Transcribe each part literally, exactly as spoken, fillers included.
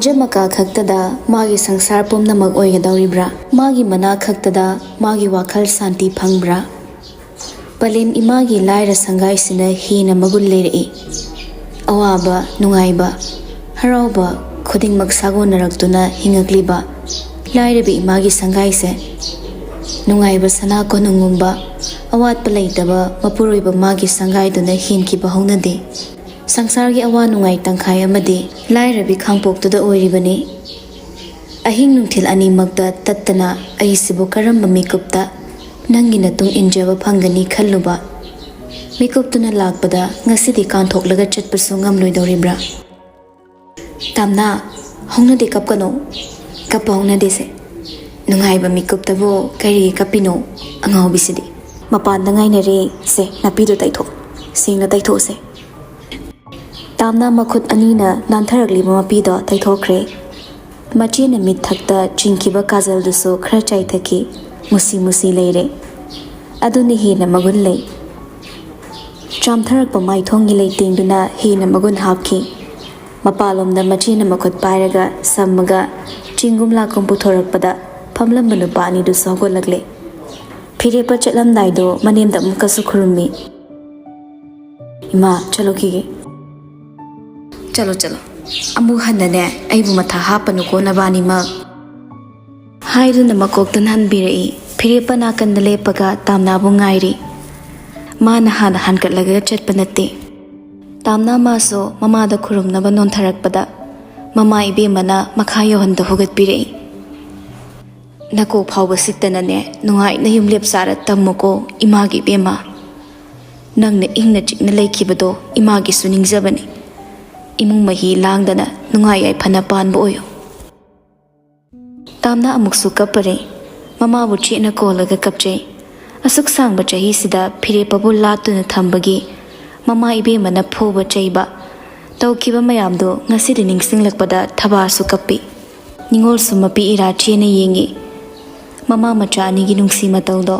ꯖꯃꯀꯥ ꯈꯛꯇꯗ ꯃꯥꯒꯤ ꯁꯪꯁꯥꯔ ꯄꯨꯝꯅꯃꯛ ꯑꯣꯏꯒꯗꯧꯔꯤꯕ꯭ꯔꯥ? ꯃꯥꯒꯤ ꯃꯅꯥ ꯈꯛꯇꯗ ꯃꯥꯒꯤ ꯋꯥꯈꯜ ꯁꯥꯟꯇꯤ ꯐꯪꯕ꯭ꯔꯥ? ꯄꯂꯦꯝ ꯏꯃꯥꯒꯤ ꯂꯥꯏꯔ ꯁꯪꯒꯥꯏꯁꯤꯅ ꯍꯦꯟꯅ ꯃꯒꯨꯟ ꯂꯩꯔꯛꯏ꯫ ꯑꯋꯥꯕ, ꯅꯨꯡꯉꯥꯏꯕ, ꯍꯔꯥꯎꯕ ꯈꯨꯗꯤꯡꯃꯛ ꯁꯥꯒꯣꯟꯅꯔꯛꯇꯨꯅ ꯍꯤꯡꯉꯛꯂꯤꯕ ꯂꯥꯏꯔꯕꯤ ꯏꯃꯥꯒꯤ ꯁꯪꯒꯥꯏꯁꯦ ꯅꯨꯡꯉꯥꯏꯕ ꯁꯅꯥ ꯀꯣꯅꯨꯡꯒꯨꯝꯕ, ꯑꯋꯥꯠꯄ ꯂꯩꯇꯕ ꯃꯄꯨꯔꯣꯏꯕ ꯃꯥꯒꯤ ꯁꯪꯒꯥꯏꯗꯨꯅ ꯍꯦꯟꯈꯤꯕ ꯍꯧꯅꯗꯦ꯫ ꯁꯪꯁꯥꯔꯒꯤ ꯑꯋꯥ ꯅꯨꯡꯉꯥꯏ ꯇꯪꯈꯥꯏ ꯑꯃꯗꯤ ꯂꯥꯏꯔꯕꯤ ꯈꯥꯡꯄꯣꯛꯇꯨꯗ ꯑꯣꯏꯔꯤꯕꯅꯤ꯫ ꯑꯍꯤꯡ ꯅꯨꯡꯊꯤꯜ ꯑꯅꯤꯃꯛꯇ ꯇꯠꯇꯅ ꯑꯩꯁꯤꯕꯨ ꯀꯔꯝꯕ ꯃꯤꯀꯨꯞꯇ ꯅꯪꯒꯤ ꯅꯇꯨꯡ ꯏꯟꯖꯕ ꯐꯪꯒꯅꯤ ꯈꯜꯂꯨꯕ꯫ ꯃꯤꯀꯨꯞꯇꯨꯅ ꯂꯥꯛꯄꯗ ꯉꯁꯤꯗꯤ ꯀꯥꯟꯊꯣꯛꯂꯒ ꯆꯠꯄꯁꯨ ꯉꯝꯂꯣꯏꯗꯧꯔꯤꯕ꯭ꯔꯥ? ꯇꯥꯝꯅꯥ, ꯍꯧꯅꯗꯦ, ꯀꯞꯀꯅꯨ꯫ ꯀꯞꯄ ꯍꯧꯅꯗꯦꯁꯦ꯫ ꯅꯨꯡꯉꯥꯏꯕ ꯃꯤꯀꯨꯞꯇꯕꯨ ꯀꯔꯤꯒꯤ ꯀꯞꯄꯤꯅꯣ? ꯑꯉꯥꯎꯕꯤꯁꯤꯗꯤ꯫ ꯃꯄꯥꯟꯗ ꯉꯥꯏꯅꯔꯦ꯫ ꯁꯦ, ꯅꯥꯄꯤꯗꯣ ꯇꯩꯊꯣꯛ꯫ ꯁꯦꯡꯅ ꯇꯩꯊꯣꯛꯑꯁꯦ꯫ ꯇꯥꯝꯅꯥ ꯃꯈꯨꯠ ꯑꯅꯤꯅ ꯅꯥꯟꯊꯔꯛꯂꯤꯕ ꯃꯄꯤꯗꯣ ꯇꯩꯊꯣꯛꯈ꯭ꯔꯦ꯫ ꯃꯆꯦꯅ ꯃꯤꯠꯊꯛꯇ ꯆꯤꯡꯈꯤꯕ ꯀꯥꯖꯜꯗꯨꯁꯨ ꯈꯔ ꯆꯥꯏꯊꯈꯤ꯫ ꯃꯨꯁꯤ ꯃꯨꯁꯤ ꯂꯩꯔꯦ꯫ ꯑꯗꯨꯅ ꯍꯦꯟꯅ ꯃꯒꯨꯟ ꯂꯩ꯫ ꯆꯥꯝꯊꯔꯛꯄ ꯃꯥꯏꯊꯣꯡꯒꯤ ꯂꯩꯇꯦꯡꯗꯨꯅ ꯍꯦꯟꯅ ꯃꯒꯨꯟ ꯍꯥꯞꯈꯤ꯫ ꯃꯄꯥꯟꯂꯣꯝꯗ ꯃꯆꯦꯅ ꯃꯈꯨꯠ ꯄꯥꯏꯔꯒ ꯁꯝꯃꯒ ꯆꯤꯡꯒꯨꯝ ꯂꯥꯛꯀꯨꯝ ꯄꯨꯊꯣꯔꯛꯄꯗ ꯐꯝꯂꯝꯕ ꯅꯨꯄꯥ ꯑꯅꯤꯗꯨꯁꯨ ꯍꯧꯒꯠꯂꯛꯂꯦ꯫ ꯐꯤꯔꯦꯞꯄ ꯆꯠꯂꯝꯗꯥꯏꯗꯣ ꯃꯅꯦꯝꯗ ꯑꯃꯨꯛꯀꯁꯨ ꯈꯨꯔꯨꯝꯃꯤ꯫ "ꯏꯃꯥ, ꯆꯠꯂꯨꯈꯤꯒꯦ꯫" "ꯆꯠꯂꯣ, ꯆꯠꯂꯣ꯫ ꯑꯃꯨꯛ ꯍꯟꯅꯅꯦ, ꯑꯩꯕꯨ ꯃꯊꯥ ꯍꯥꯞꯄꯅꯨꯀꯣ ꯅꯕꯥꯅꯤꯃꯛ꯫" ꯍꯥꯏꯗꯨꯅ ꯃꯀꯣꯛꯇ ꯅꯥꯟꯕꯤꯔꯛꯏ꯫ ꯐꯤꯔꯦꯞꯄ ꯅꯥꯀꯟꯗ ꯂꯦꯞꯄꯒ ꯇꯥꯝꯅꯥꯕꯨ ꯉꯥꯏꯔꯤ꯫ ꯃꯥꯅ ꯍꯥꯟꯅ ꯍꯟꯀꯠꯂꯒ ꯆꯠꯄ ꯅꯠꯇꯦ꯫ ꯇꯥꯝꯅꯥ ꯃꯥꯁꯨ ꯃꯃꯥꯗ ꯈꯨꯔꯨꯝꯅꯕ ꯅꯣꯟꯊꯔꯛꯄꯗ ꯃꯃꯥ ꯏꯕꯦꯝꯃꯅ ꯃꯈꯥ ꯌꯧꯍꯟꯗ ꯍꯧꯒꯠꯄꯤꯔꯛꯏ꯫ "ꯅꯀꯣꯛ ꯐꯥꯎꯕ ꯁꯤꯠꯇꯅꯅꯦ, ꯅꯨꯡꯉꯥꯏꯅ ꯌꯨꯝ ꯂꯦꯞ ꯆꯥꯔ ꯇꯝꯃꯨꯀꯣ ꯏꯃꯥꯒꯤ ꯏꯕꯦꯝꯃ꯫ ꯅꯪꯅ ꯏꯪꯅ ꯆꯤꯛꯅ ꯂꯩꯈꯤꯕꯗꯣ ꯏꯃꯥꯒꯤꯁꯨ ꯅꯤꯡꯖꯕꯅꯤ꯫ ꯏꯃꯨꯡ ꯃꯍꯤ ꯂꯥꯡꯗꯅ ꯅꯨꯡꯉꯥꯏ ꯌꯥꯏꯐꯅ ꯄꯥꯟꯕ ꯑꯣꯏꯌꯨ꯫" ꯇꯥꯝꯅ ꯑꯃꯨꯛꯁꯨ ꯀꯞꯄꯔꯦ꯫ ꯃꯃꯥꯕꯨ ꯆꯦꯠꯅ ꯀꯣꯜꯂꯒ ꯀꯞꯆꯩ꯫ ꯑꯁꯨꯛ ꯁꯥꯡꯕ ꯆꯍꯤꯁꯤꯗ ꯐꯤꯔꯦꯞꯄꯕꯨ ꯂꯥꯠꯇꯨꯅ ꯊꯝꯕꯒꯤ ꯃꯃꯥ ꯏꯕꯦꯝꯃꯅ ꯐꯨꯕ ꯆꯩꯕ ꯇꯧꯈꯤꯕ ꯃꯌꯥꯝꯗꯨ ꯉꯁꯤꯗꯤ ꯅꯤꯡꯁꯤꯡꯂꯛꯄꯗ ꯊꯕꯥꯁꯨ ꯀꯞꯄꯤ꯫ ꯅꯤꯉꯣꯜꯁꯨ ꯃꯄꯤ ꯏꯔꯥ ꯆꯦꯅ ꯌꯦꯡꯉꯤ꯫ ꯃꯃꯥ ꯃꯆꯥ ꯑꯅꯤꯒꯤ ꯅꯨꯡꯁꯤ ꯃꯇꯧꯗꯣ꯫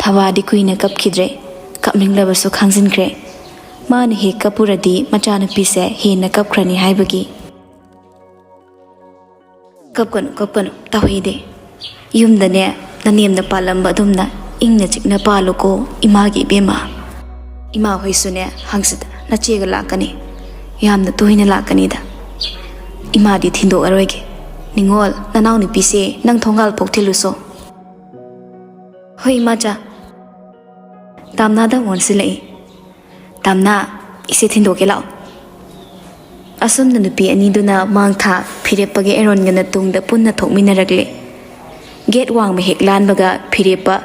ꯊꯕꯥꯗꯤ ꯀꯨꯏꯅ ꯀꯞꯈꯤꯗ꯭ꯔꯦ꯫ ꯀꯞꯅꯤꯡꯂꯕꯁꯨ ꯈꯥꯡꯖꯤꯟꯈ꯭ꯔꯦ꯫ ꯃꯥꯅ ꯍꯦꯛ ꯀꯞꯄꯨꯔꯗꯤ ꯃꯆꯥꯅꯨꯄꯤꯁꯦ ꯍꯦꯟꯅ ꯀꯞꯈ꯭ꯔꯅꯤ ꯍꯥꯏꯕꯒꯤ꯫ ꯀꯞꯀꯅꯨ, ꯀꯞꯀꯅꯨ, ꯇꯥꯍꯩꯗꯦ꯫ ꯌꯨꯝꯗꯅꯦ, ꯅꯅꯦꯝꯅ ꯄꯥꯜꯂꯝꯕ ꯑꯗꯨꯝꯅ ꯏꯪꯅ ꯆꯤꯛꯅ ꯄꯥꯜꯂꯨꯀꯣ, ꯏꯃꯥꯒꯤ ꯏꯕꯦꯝꯃ꯫ ꯏꯃꯥ ꯍꯣꯏꯁꯨꯅꯦ, ꯍꯪꯆꯤꯠ ꯅꯆꯦꯒ ꯂꯥꯛꯀꯅꯤ꯫ ꯌꯥꯝꯅ ꯇꯣꯏꯅ ꯂꯥꯛꯀꯅꯤꯗ꯫ ꯏꯃꯥꯗꯤ ꯊꯤꯟꯗꯣꯛꯑꯔꯣꯏꯒꯦ꯫ ꯅꯤꯉꯣꯜ, ꯅꯅꯥꯎꯅꯨꯄꯤꯁꯦ ꯅꯪ ꯊꯣꯡꯒꯥꯜ ꯐꯥꯎ ꯊꯤꯜꯂꯨꯁꯣ꯫ ꯍꯣꯏ, ꯏꯃꯥꯆꯥ꯫ ꯇꯥꯝꯅꯥꯗ ꯑꯃꯨꯛ ꯑꯣꯟꯁꯤꯜꯂꯛꯏ꯫ "ꯇꯥꯝꯅꯥ, ꯏꯆꯦ ꯊꯤꯟꯗꯣꯛꯀꯦ ꯂꯥꯛꯑꯣ꯫" ꯑꯁꯨꯝꯅ ꯅꯨꯄꯤ ꯑꯅꯤꯗꯨꯅ ꯃꯥꯡ ꯊꯥ ꯐꯤꯔꯦꯞꯄꯒ ꯑꯦꯔꯣꯟꯒꯅ ꯇꯨꯡꯗ ꯄꯨꯟꯅ ꯊꯣꯛꯃꯤꯟꯅꯔꯛꯂꯦ꯫ ꯒꯦꯠ ꯋꯥꯡꯃ ꯍꯦꯛ ꯂꯥꯟꯕꯒ ꯐꯤꯔꯦꯞꯄ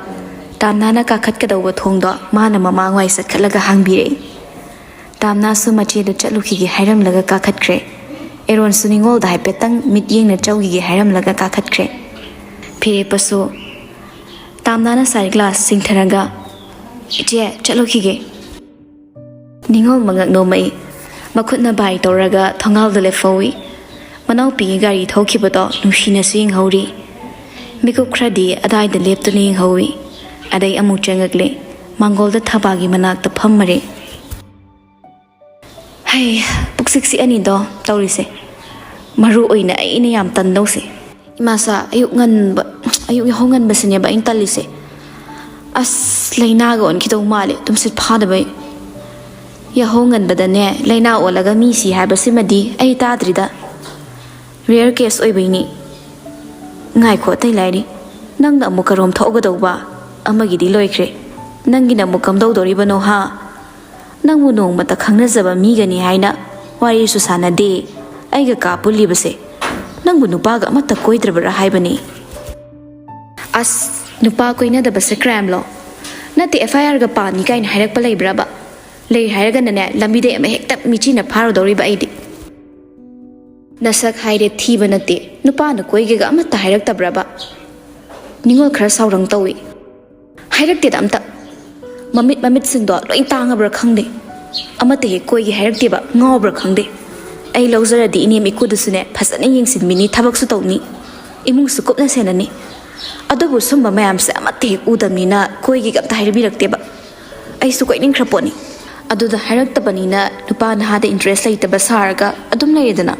ꯇꯥꯝꯅꯥꯅ ꯀꯥꯈꯠꯀꯗꯧꯕ ꯊꯣꯡꯗꯣ ꯃꯥꯅ ꯃꯃꯥꯡꯋꯥꯏ ꯆꯠꯈꯠꯂꯒ ꯍꯥꯡꯕꯤꯔꯛꯏ꯫ ꯇꯥꯝꯅꯥꯁꯨ ꯃꯆꯦꯗ ꯆꯠꯂꯨꯈꯤꯒꯦ ꯍꯥꯏꯔꯝꯂꯒ ꯀꯥꯈꯠꯈ꯭ꯔꯦ꯫ ꯑꯦꯔꯣꯟꯁꯨ ꯅꯤꯉꯣꯜꯗ ꯍꯥꯏꯐꯦꯠꯇꯪ ꯃꯤꯠꯌꯦꯡꯅ ꯆꯧꯈꯤꯒꯦ ꯍꯥꯏꯔꯝꯂꯒ ꯀꯥꯈꯠꯈ꯭ꯔꯦ꯫ ꯐꯤꯔꯦꯞꯄꯁꯨ ꯇꯥꯝꯅꯥꯅ ꯁꯥꯏꯠ ꯒ꯭ꯂꯥꯁ ꯆꯤꯡꯊꯔꯒ, "ꯏꯆꯦ, ꯆꯠꯂꯨꯈꯤꯒꯦ꯫" ꯅꯤꯉꯣꯜ ꯃꯉꯛ ꯅꯣꯝꯃꯛꯏ꯫ ꯃꯈꯨꯠꯅ ꯕꯥꯏ ꯇꯧꯔꯒ ꯊꯣꯡꯒꯥꯜꯗ ꯂꯦꯞꯍꯧꯏ꯫ ꯃꯅꯥꯎꯄꯤꯒꯤ ꯒꯥꯔꯤ ꯊꯧꯈꯤꯕꯗꯣ ꯅꯨꯡꯁꯤꯅꯁꯨ ꯌꯦꯡꯍꯧꯔꯤ꯫ ꯃꯤꯀꯨꯞ ꯈꯔꯗꯤ ꯑꯗꯥꯏꯗ ꯂꯦꯞꯇꯨꯅ ꯌꯦꯡꯍꯧꯏ꯫ ꯑꯗꯩ ꯑꯃꯨꯛ ꯆꯪꯉꯛꯂꯦ꯫ ꯃꯥꯡꯒꯣꯜꯗ ꯊꯕꯥꯒꯤ ꯃꯅꯥꯛꯇ ꯐꯝꯃꯔꯦ꯫ ꯍꯩ, ꯄꯨꯛꯁꯤꯛ ꯆꯤꯛꯑꯅꯤꯗꯣ ꯇꯧꯔꯤꯁꯦ꯫ ꯃꯔꯨ ꯑꯣꯏꯅ ꯑꯩꯅ ꯌꯥꯝ ꯇꯟꯗꯧꯁꯦ꯫ ꯏꯃꯥꯆꯥ, ꯑꯌꯨꯛ ꯉꯟꯕ, ꯑꯌꯨꯛ ꯌꯥꯍꯧ ꯉꯟꯕꯁꯤꯅꯦꯕ ꯑꯩꯅ ꯇꯜꯂꯤꯁꯦ꯫ ꯑꯁ, ꯂꯥꯏꯅꯥꯒ ꯑꯣꯟꯈꯤꯗꯧ ꯃꯥꯜꯂꯦ, ꯇꯨꯝꯁꯤꯠ ꯐꯥꯗꯕꯩ꯫ ꯌꯥꯍꯧ ꯉꯟꯕꯗꯅꯦ, ꯂꯥꯏꯅꯥ ꯑꯣꯜꯂꯒ ꯃꯤ ꯁꯤ ꯍꯥꯏꯕꯁꯤꯃꯗꯤ ꯑꯩ ꯇꯥꯗ꯭ꯔꯤꯗ꯫ Rare case ꯑꯣꯏꯕꯩꯅꯤ꯫ ꯉꯥꯏꯈꯣ, ꯑꯇꯩ ꯂꯥꯏꯔꯤ꯫ ꯅꯪꯅ ꯑꯃꯨꯛ ꯀꯔꯣꯝ ꯊꯣꯛꯎꯒꯗꯧꯕ? ꯑꯃꯒꯤꯗꯤ ꯂꯣꯏꯈ꯭ꯔꯦ꯫ ꯅꯪꯒꯤꯅ ꯑꯃꯨꯛ ꯀꯝꯗꯧꯗꯣꯔꯤꯕꯅꯣ, ꯍꯥ? ꯅꯪꯕꯨ ꯅꯣꯡꯃꯇ ꯈꯪꯅꯖꯕ ꯃꯤꯒꯅꯤ ꯍꯥꯏꯅ ꯋꯥꯔꯤꯁꯨ ꯁꯥꯟꯅꯗꯦ꯫ ꯑꯩꯒ ꯀꯥ ꯄꯨꯜꯂꯤꯕꯁꯦ ꯅꯪꯕꯨ ꯅꯨꯄꯥꯒ ꯑꯃꯠꯇ ꯀꯣꯏꯗ꯭ꯔꯕ꯭ꯔꯥ ꯍꯥꯏꯕꯅꯤ꯫ ꯑꯁ, ꯅꯨꯄꯥ ꯀꯣꯏꯅꯗꯕꯁꯦ ꯀ꯭ꯔꯥꯏꯝꯂꯣ? ꯅꯠꯇꯦ, ꯑꯦꯐ ꯑꯥꯏ ꯑꯥꯔꯒ ꯄꯥꯅꯤ ꯀꯥꯏꯅ ꯍꯥꯏꯔꯛꯄ ꯂꯩꯕ꯭ꯔꯕ? ꯂꯩ ꯍꯥꯏꯔꯒꯅꯅꯦ, ꯂꯝꯕꯤꯗ ꯑꯃ ꯍꯦꯛꯇ ꯃꯤꯆꯤꯅ ꯐꯥꯔꯨꯗꯧꯔꯤꯕ ꯑꯩꯗꯤ꯫ ꯅꯁꯛ ꯍꯥꯏꯔꯦ ꯊꯤꯕ ꯅꯠꯇꯦ, ꯅꯨꯄꯥꯅ ꯀꯣꯏꯒꯦꯒ ꯑꯃꯠꯇ ꯍꯥꯏꯔꯛꯇꯕ꯭ꯔꯕ? ꯅꯤꯉꯣꯜ ꯈꯔ ꯁꯥꯎꯔꯪ ꯇꯧꯏ꯫ ꯍꯥꯏꯔꯛꯇꯦꯗ ꯑꯝꯇ꯫ ꯃꯃꯤꯠ ꯃꯃꯤꯠꯁꯤꯡꯗꯣ ꯂꯣꯏ ꯇꯥꯡꯉꯕ꯭ꯔꯥ ꯈꯪꯗꯦ꯫ ꯑꯃꯠꯇ ꯍꯦꯛ ꯀꯣꯏꯒꯦ ꯍꯥꯏꯔꯛꯇꯦꯕ, ꯉꯥꯎꯕ꯭ꯔꯥ ꯈꯪꯗꯦ꯫ ꯑꯩ ꯂꯧꯖꯔꯗꯤ ꯏꯅꯦꯝ ꯏꯀꯨꯗꯨꯁꯨꯅꯦ ꯐꯖꯅ ꯌꯦꯡꯁꯤꯟꯕꯤꯅꯤ, ꯊꯕꯛꯁꯨ ꯇꯧꯅꯤ, ꯏꯃꯨꯡꯁꯨ ꯀꯨꯞꯅ ꯁꯦꯟꯅꯅꯤ꯫ ꯑꯗꯨꯕꯨ ꯁꯨꯝꯕ ꯃꯌꯥꯝꯁꯦ ꯑꯃꯠꯇ ꯍꯦꯛ ꯎꯗꯕꯅꯤꯅ ꯀꯣꯏꯒꯦꯒ ꯑꯝꯇ ꯍꯥꯏꯕꯤꯔꯛꯇꯦꯕ꯫ ꯑꯩꯁꯨ ꯀꯣꯏꯅꯤꯡꯈ꯭ꯔ ꯄꯣꯠꯅꯤ꯫ ꯑꯗꯨꯗ ꯍꯥꯏꯔꯛꯇꯕꯅꯤꯅ ꯅꯨꯄꯥ ꯅꯍꯥꯗ ꯏꯟꯇꯔꯦꯁ ꯂꯩꯇꯕ ꯁꯥꯔꯒ ꯑꯗꯨꯝ ꯂꯩꯔꯦꯗꯅ꯫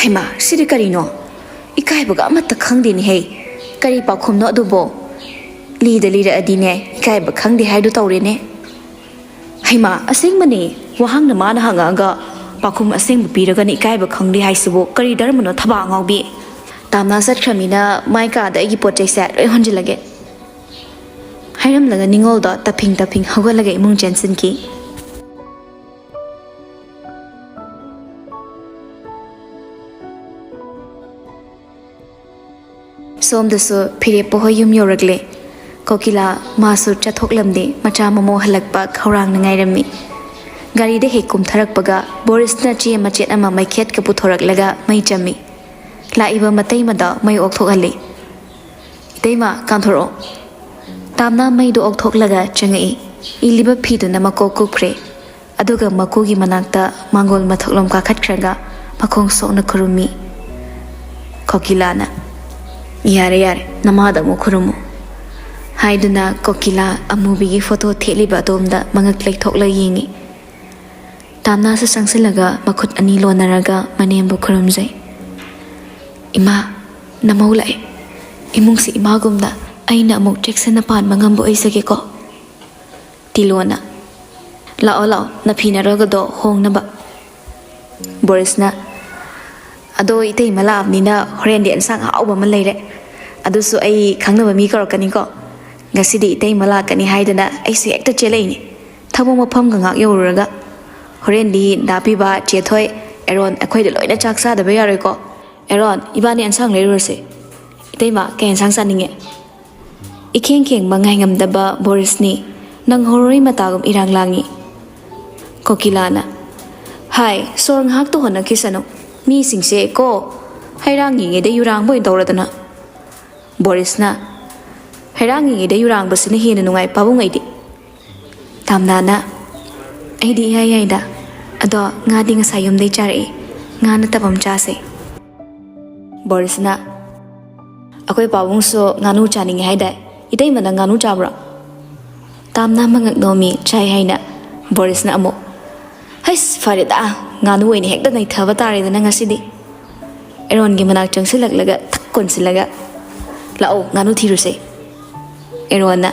ꯍꯩꯃꯥ, ꯁꯤꯗꯤ ꯀꯔꯤꯅꯣ? ꯏꯀꯥꯏꯕꯒ ꯑꯃꯠꯇ ꯈꯪꯗꯦꯅꯦꯍꯦ꯫ ꯀꯔꯤ ꯄꯥꯎꯈꯨꯝꯅꯣ ꯑꯗꯨꯕꯣ? ꯂꯤꯗ ꯂꯤꯔꯛꯑꯗꯤꯅꯦ, ꯏꯀꯥꯏꯕ ꯈꯪꯗꯦ ꯍꯥꯏꯗꯨ ꯇꯧꯔꯦꯅꯦ꯫ ꯍꯩꯃꯥ, ꯑꯁꯦꯡꯕꯅꯦ꯫ ꯋꯥꯍꯪꯅ ꯃꯥꯅ ꯍꯪꯉꯛꯑꯒ ꯄꯥꯎꯈꯨꯝ ꯑꯁꯦꯡꯕ ꯄꯤꯔꯒꯅ ꯏꯀꯥꯏꯕ ꯈꯪꯗꯦ ꯍꯥꯏꯁꯤꯕꯨ ꯀꯔꯤ ꯙꯔꯃꯅꯣ, ꯊꯕꯥꯛ ꯑꯉꯥꯎꯕꯤ? ꯇꯥꯝꯅꯥ ꯆꯠꯈ꯭ꯔꯃꯤꯅ ꯃꯥꯏ ꯀꯥꯗ ꯑꯩꯒꯤ ꯄꯣꯠ ꯆꯩꯁꯦ ꯂꯣꯏ ꯍꯣꯟꯖꯤꯜꯂꯒꯦ꯫ ꯍꯥꯏꯔꯝꯂꯒ ꯅꯤꯉꯣꯜꯗꯣ ꯇꯞꯐꯤꯡ ꯇꯞꯐꯤꯡ ꯍꯧꯒꯠꯂꯒ ꯏꯃꯨꯡ ꯆꯦꯟꯁꯤꯟꯈꯤ꯫ ꯁꯣꯝꯗꯁꯨ ꯐꯤꯔꯦꯞꯄ ꯍꯣꯏ ꯌꯨꯝ ꯌꯧꯔꯛꯂꯦ꯫ ꯀꯣꯀꯤꯂꯥ ꯃꯥꯁꯨ ꯆꯠꯊꯣꯛꯂꯝꯗꯦ, ꯃꯆꯥ ꯃꯃꯧ ꯍꯜꯂꯛꯄ ꯈꯧꯔꯥꯡꯅ ꯉꯥꯏꯔꯝꯃꯤ꯫ ꯒꯥꯔꯤꯗ ꯍꯦꯛ ꯀꯨꯝꯊꯔꯛꯄꯒ ꯕꯣꯔꯤꯁꯅ ꯆꯦ ꯃꯆꯦꯠ ꯑꯃ ꯃꯩꯈꯦꯠꯀ ꯄꯨꯊꯣꯔꯛꯂꯒ ꯃꯩ ꯆꯝꯃꯤ꯫ ꯂꯥꯛꯏꯕ ꯃꯇꯩꯃꯗ ꯃꯩ ꯑꯣꯛꯊꯣꯛꯍꯜꯂꯤ꯫ "ꯏꯇꯩꯃ, ꯀꯥꯟꯊꯣꯔꯛꯑꯣ꯫" ꯇꯥꯝꯅ ꯃꯩꯗꯨ ꯑꯣꯛꯊꯣꯛꯂꯒ ꯆꯪꯉꯛꯏ꯫ ꯏꯜꯂꯤꯕ ꯐꯤꯗꯨꯅ ꯃꯀꯣꯛ ꯀꯨꯞꯈ꯭ꯔꯦ꯫ ꯑꯗꯨꯒ ꯃꯀꯨꯒꯤ ꯃꯅꯥꯛꯇ ꯃꯥꯡꯒꯣꯜ ꯃꯊꯛꯂꯣꯝ ꯀꯥꯈꯠꯈ꯭ꯔꯒ ꯃꯈꯣꯡ ꯁꯣꯛꯅ ꯈꯨꯔꯨꯝꯃꯤ꯫ ꯀꯣꯀꯤꯂꯥꯅ, "ꯌꯥꯔꯦ, ꯌꯥꯔꯦ, ꯅꯃꯥꯗ ꯑꯃꯨꯛ ꯈꯨꯔꯨꯝꯃꯨ," ꯍꯥꯏꯗꯨꯅ ꯀꯣꯀꯤꯂꯥ ꯑꯃꯨꯕꯤꯒꯤ ꯐꯣꯇꯣ ꯊꯦꯠꯂꯤꯕ ꯑꯗꯣꯝꯗ ꯃꯉꯛ ꯂꯩꯊꯣꯛꯂꯒ ꯌꯦꯡꯉꯤ꯫ ꯇꯥꯝꯅꯥꯁꯨ ꯆꯪꯁꯤꯜꯂꯒ ꯃꯈꯨꯠ ꯑꯅꯤ ꯂꯣꯟꯅꯔꯒ ꯃꯅꯦꯝꯕꯨ ꯈꯨꯔꯨꯝꯖꯩ꯫ "ꯏꯃꯥ, ꯅꯃꯧ ꯂꯥꯛꯑꯦ꯫ ꯏꯃꯨꯡꯁꯤ ꯏꯃꯥꯒꯨꯝꯅ ꯑꯩꯅ ꯑꯃꯨꯛ ꯆꯦꯛꯁꯤꯟꯅ ꯄꯥꯟꯕ ꯉꯝꯕ ꯑꯣꯏꯖꯒꯦꯀꯣ꯫" ꯇꯤꯂꯣꯅ, "ꯂꯥꯛꯑꯣ, ꯂꯥꯛꯑꯣ, ꯅꯐꯤ ꯅꯔꯣꯜꯒꯗꯣ ꯍꯣꯡꯅꯕ꯫" ꯕꯣꯔꯤꯁꯅ, "ꯑꯗꯣ ꯏꯇꯩꯃ ꯂꯥꯛꯑꯕꯅꯤꯅ ꯍꯣꯔꯦꯟꯗꯤ ꯑꯦꯟꯁꯥꯡ ꯑꯍꯥꯎꯕ ꯑꯃ ꯂꯩꯔꯦ꯫ ꯑꯗꯨꯁꯨ ꯑꯩ ꯈꯪꯅꯕ ꯃꯤ ꯀꯧꯔꯛꯀꯅꯤꯀꯣ꯫ ꯉꯁꯤꯗꯤ ꯏꯇꯩꯃ ꯂꯥꯛꯀꯅꯤ ꯍꯥꯏꯗꯅ ꯑꯩꯁꯨ ꯍꯦꯛꯇ ꯆꯦꯜꯂꯛꯏꯅꯤ꯫ ꯊꯕꯛ ꯃꯐꯝꯒ ꯉꯥꯛ ꯌꯧꯔꯨꯔꯒ ꯍꯣꯔꯦꯟꯗꯤ ꯗꯥ ꯄꯤꯕ, ꯆꯦ ꯊꯣꯏ, ꯑꯦꯔꯣꯟ ꯑꯩꯈꯣꯏꯗ ꯂꯣꯏꯅ ꯆꯥꯛ ꯆꯥꯗꯕ ꯌꯥꯔꯣꯏꯀꯣ꯫ ꯑꯦꯔꯣꯟ, ꯏꯕꯥꯅꯤ ꯑꯦꯟꯁꯥꯡ ꯂꯩꯔꯨꯔꯁꯦ꯫ ꯏꯇꯩꯃ, ꯀꯩ ꯑꯦꯟꯁꯥꯡ ꯆꯥꯅꯤꯡꯉꯦ?" ꯏꯈꯦꯡ ꯈꯦꯡꯕ ꯉꯥꯏꯉꯝꯗꯕ ꯕꯣꯔꯤꯁꯅꯤ ꯅꯪꯍꯧꯔꯣꯏ ꯃꯇꯥꯒꯨꯝ ꯏꯔꯥꯡ ꯂꯥꯡꯉꯤ꯫ ꯀꯣꯀꯤꯂꯥꯅ, "ꯍꯥꯏ, ꯁꯣꯔ ꯉꯥꯏꯍꯥꯛꯇ ꯍꯣꯠꯅꯈꯤꯁꯅꯨ꯫ ꯃꯤꯁꯤꯡꯁꯦ ꯀꯣ, ꯍꯩꯔꯥꯡꯉꯤꯉꯩꯗ ꯌꯨꯔꯥꯡꯕ ꯑꯣꯏꯅ ꯇꯧꯔꯗꯅ꯫" ꯕꯣꯔꯤꯁꯅ, "ꯍꯩꯔꯥꯡꯉꯤꯉꯩꯗ ꯌꯨꯔꯥꯡꯕꯁꯤꯅ ꯍꯦꯟꯅ ꯅꯨꯡꯉꯥꯏ ꯄꯥꯕꯨꯡ ꯑꯩꯗꯤ꯫" ꯇꯥꯝꯅꯥꯅ, "ꯑꯩꯗꯤ ꯏꯌꯥ ꯌꯥꯏꯗ꯫ ꯑꯗꯣ ꯉꯥꯗꯤ ꯉꯁꯥꯏ ꯌꯨꯝꯗꯩ ꯆꯥꯔꯛꯏ꯫ ꯉꯥ ꯅꯠꯇꯕ ꯑꯃ ꯆꯥꯁꯦ꯫" ꯕꯣꯔꯤꯁꯅ, "ꯑꯩꯈꯣꯏ ꯄꯥꯕꯨꯡꯁꯨ ꯉꯥꯅꯨ ꯆꯥꯅꯤꯡꯉꯦ ꯍꯥꯏꯗꯥꯏ? ꯏꯇꯩꯃꯅ ꯉꯥꯅꯨ ꯆꯥꯕ꯭ꯔꯣ?" ꯇꯥꯝꯅ ꯃꯉꯛ ꯅꯣꯝꯃꯤ, "ꯆꯥꯏ" ꯍꯥꯏꯅ꯫ ꯕꯣꯔꯤꯁꯅ ꯑꯃꯨꯛ, "ꯍꯩꯁ, ꯐꯔꯦꯗ, ꯉꯥꯅꯨ ꯑꯣꯏꯅ ꯍꯦꯛꯇ ꯅꯩꯊꯕ ꯇꯥꯔꯦꯗꯅ ꯉꯁꯤꯗꯤ꯫" ꯑꯦꯔꯣꯟꯒꯤ ꯃꯅꯥꯛ ꯆꯪꯁꯤꯜꯂꯛꯂꯒ ꯊꯛ ꯀꯣꯟꯁꯤꯜꯂꯒ, "ꯂꯥꯛꯑꯣ, ꯉꯥꯅꯨ ꯊꯤꯔꯨꯁꯦ"꯫ ꯑꯦꯔꯣꯟꯅ,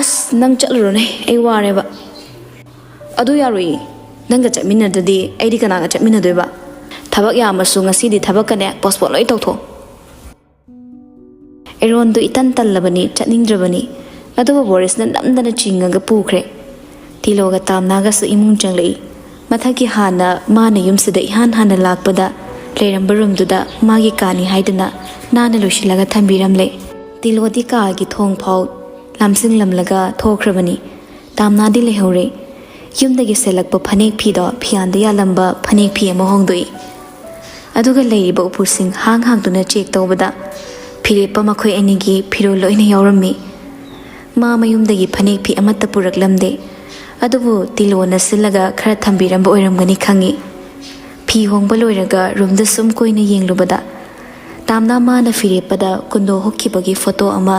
"ꯑꯁ, ꯅꯪ ꯆꯠꯂꯨꯔꯣꯅꯦ, ꯑꯩ ꯋꯥꯔꯦꯕ"꯫ "ꯑꯗꯨ ꯌꯥꯔꯣꯏꯌꯦ, ꯅꯪꯒ ꯆꯠꯃꯤꯟꯅꯗ꯭ꯔꯗꯤ ꯑꯩꯗꯤ ꯀꯅꯥꯒ ꯆꯠꯃꯤꯟꯅꯗꯣꯏꯕ? ꯊꯕꯛ ꯌꯥꯝꯃꯁꯨ ꯉꯁꯤꯗꯤ ꯊꯕꯛꯀꯅꯦ postpone ꯂꯣꯏ ꯇꯧꯊꯣꯛ"꯫ ꯑꯦꯔꯣꯟꯗꯨ ꯏꯇꯟ ꯇꯜꯂꯕꯅꯤ, ꯆꯠꯅꯤꯡꯗ꯭ꯔꯕꯅꯤ꯫ ꯑꯗꯨꯕꯨ ꯕꯣꯔꯤꯁꯅ ꯅꯝꯗꯅ ꯆꯤꯡꯉꯒ ꯄꯨꯈ꯭ꯔꯦ꯫ ꯇꯤꯂꯣꯒ ꯇꯥꯝꯅꯥꯒꯁꯨ ꯏꯃꯨꯡ ꯆꯪꯂꯛꯏ꯫ ꯃꯊꯛꯀꯤ ꯍꯥꯟꯅ ꯃꯥꯅ ꯌꯨꯝꯁꯤꯗ ꯏꯍꯥꯟ ꯍꯥꯟꯅ ꯂꯥꯛꯄꯗ ꯂꯩꯔꯝꯕ ꯔꯨꯝꯗꯨꯗ ꯃꯥꯒꯤ ꯀꯥꯅꯤ ꯍꯥꯏꯗꯨꯅ ꯅꯥꯟꯅ ꯂꯣꯏꯁꯤꯜꯂꯒ ꯊꯝꯕꯤꯔꯝꯂꯦ꯫ ꯇꯤꯂꯣꯗꯤ ꯀꯥꯒꯤ ꯊꯣꯡ ꯐꯥꯎ ꯂꯥꯝꯁꯤꯜꯂꯝꯂꯒ ꯊꯣꯛꯈ꯭ꯔꯕꯅꯤ꯫ ꯇꯥꯝꯅꯥꯗꯤ ꯂꯩꯍꯧꯔꯦ꯫ ꯌꯨꯝꯗꯒꯤ ꯁꯦꯠꯂꯛꯄ ꯐꯅꯦꯛ ꯐꯤꯗꯣ ꯐꯤꯌꯥꯟꯗ ꯌꯥꯜꯂꯝꯕ ꯐꯅꯦꯛ ꯐꯤ ꯑꯃ ꯍꯣꯡꯗꯣꯛꯏ꯫ ꯑꯗꯨꯒ ꯂꯩꯔꯤꯕ ꯎꯄꯨꯁꯤꯡ ꯍꯥꯡ ꯍꯥꯡꯗꯨꯅ check ꯇꯧꯕꯗ ꯐꯤꯔꯦꯞꯄ ꯃꯈꯣꯏ ꯑꯅꯤꯒꯤ ꯐꯤꯔꯣꯜ ꯂꯣꯏꯅ ꯌꯥꯎꯔꯝꯃꯤ꯫ ꯃꯥ ꯃꯌꯨꯝꯗꯒꯤ ꯐꯅꯦꯛ ꯐꯤ ꯑꯃꯠꯇ ꯄꯨꯔꯛꯂꯝꯗꯦ꯫ ꯑꯗꯨꯕꯨ ꯇꯤꯂꯣꯅ ꯁꯤꯜꯂꯒ ꯈꯔ ꯊꯝꯕꯤꯔꯝꯕ ꯑꯣꯏꯔꯝꯒꯅꯤ ꯈꯪꯏ꯫ ꯐꯤ ꯍꯣꯡꯕ ꯂꯣꯏꯔꯒ ꯔꯨꯝꯗ ꯁꯨꯝ ꯀꯣꯏꯅ ꯌꯦꯡꯂꯨꯕꯗ, ꯇꯥꯝꯅꯥ ꯃꯥꯅ ꯐꯤꯔꯦꯞꯄꯗ ꯀꯨꯟꯗꯣ ꯍꯨꯛꯈꯤꯕꯒꯤ ꯐꯣꯇꯣ ꯑꯃ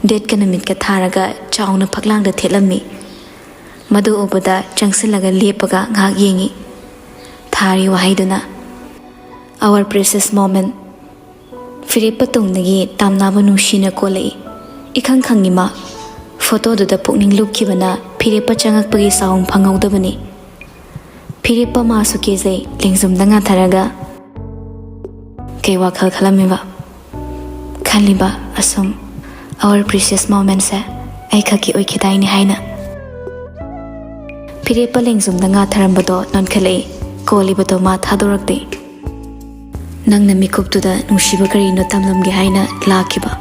date ꯀ ꯅꯨꯃꯤꯠꯀ ꯊꯥꯔꯒ ꯆꯥꯎꯅ ꯐꯛꯂꯥꯡꯗ ꯊꯦꯠꯂꯝꯃꯤ꯫ ꯃꯗꯨ ꯎꯕꯗ ꯆꯪꯁꯤꯜꯂꯒ ꯂꯦꯞꯄꯒ ꯉꯥꯏꯍꯥꯛ ꯌꯦꯡꯏ꯫ ꯊꯥꯔꯤ ꯋꯥꯍꯩꯗꯨꯅ, "Our precious moment"꯫ ꯐꯤꯔꯦꯞꯄ ꯇꯨꯡꯗꯒꯤ ꯇꯥꯝꯅꯥꯕꯨ ꯅꯨꯡꯁꯤꯅ ꯀꯣꯜꯂꯛꯏ꯫ ꯏꯈꯪ ꯈꯪꯉꯤ ꯃꯥ꯫ ꯐꯣꯇꯣꯗꯨꯗ ꯄꯨꯛꯅꯤꯡ ꯂꯨꯞꯈꯤꯕꯅ ꯐꯤꯔꯦꯞꯄ ꯆꯪꯉꯛꯄꯒꯤ ꯆꯥꯎꯝ ꯐꯪꯍꯧꯗꯕꯅꯤ꯫ ꯐꯤꯔꯦꯞꯄ ꯃꯥꯁꯨ ꯀꯦꯖꯩ, ꯂꯦꯡꯖꯨꯝꯗ ꯉꯥꯊꯔꯒ, "ꯀꯩ ꯋꯥꯈꯜ ꯈꯜꯂꯝꯃꯤꯕ?" "ꯈꯜꯂꯤꯕ ꯑꯁꯨꯝ, our precious moment ꯁꯦ ꯑꯩꯈꯛꯀꯤ ꯑꯣꯏꯈꯤꯗꯥꯏꯅꯦ ꯍꯥꯏꯅ"꯫ ꯐꯤꯔꯦꯞꯄ ꯂꯦꯡꯖꯨꯝꯗ ꯉꯥꯊꯔꯝꯕꯗꯣ ꯅꯣꯟꯈꯠꯂꯛꯏ꯫ ꯀꯣꯜꯂꯤꯕꯗꯣ ꯃꯥ ꯊꯥꯗꯣꯔꯛꯇꯦ꯫ "ꯅꯪꯅ ꯃꯤꯀꯨꯞꯇꯨꯗ ꯅꯨꯡꯁꯤꯕ ꯀꯔꯤꯅꯣ ꯇꯝꯂꯝꯒꯦ ꯍꯥꯏꯅ ꯂꯥꯛꯈꯤꯕ꯫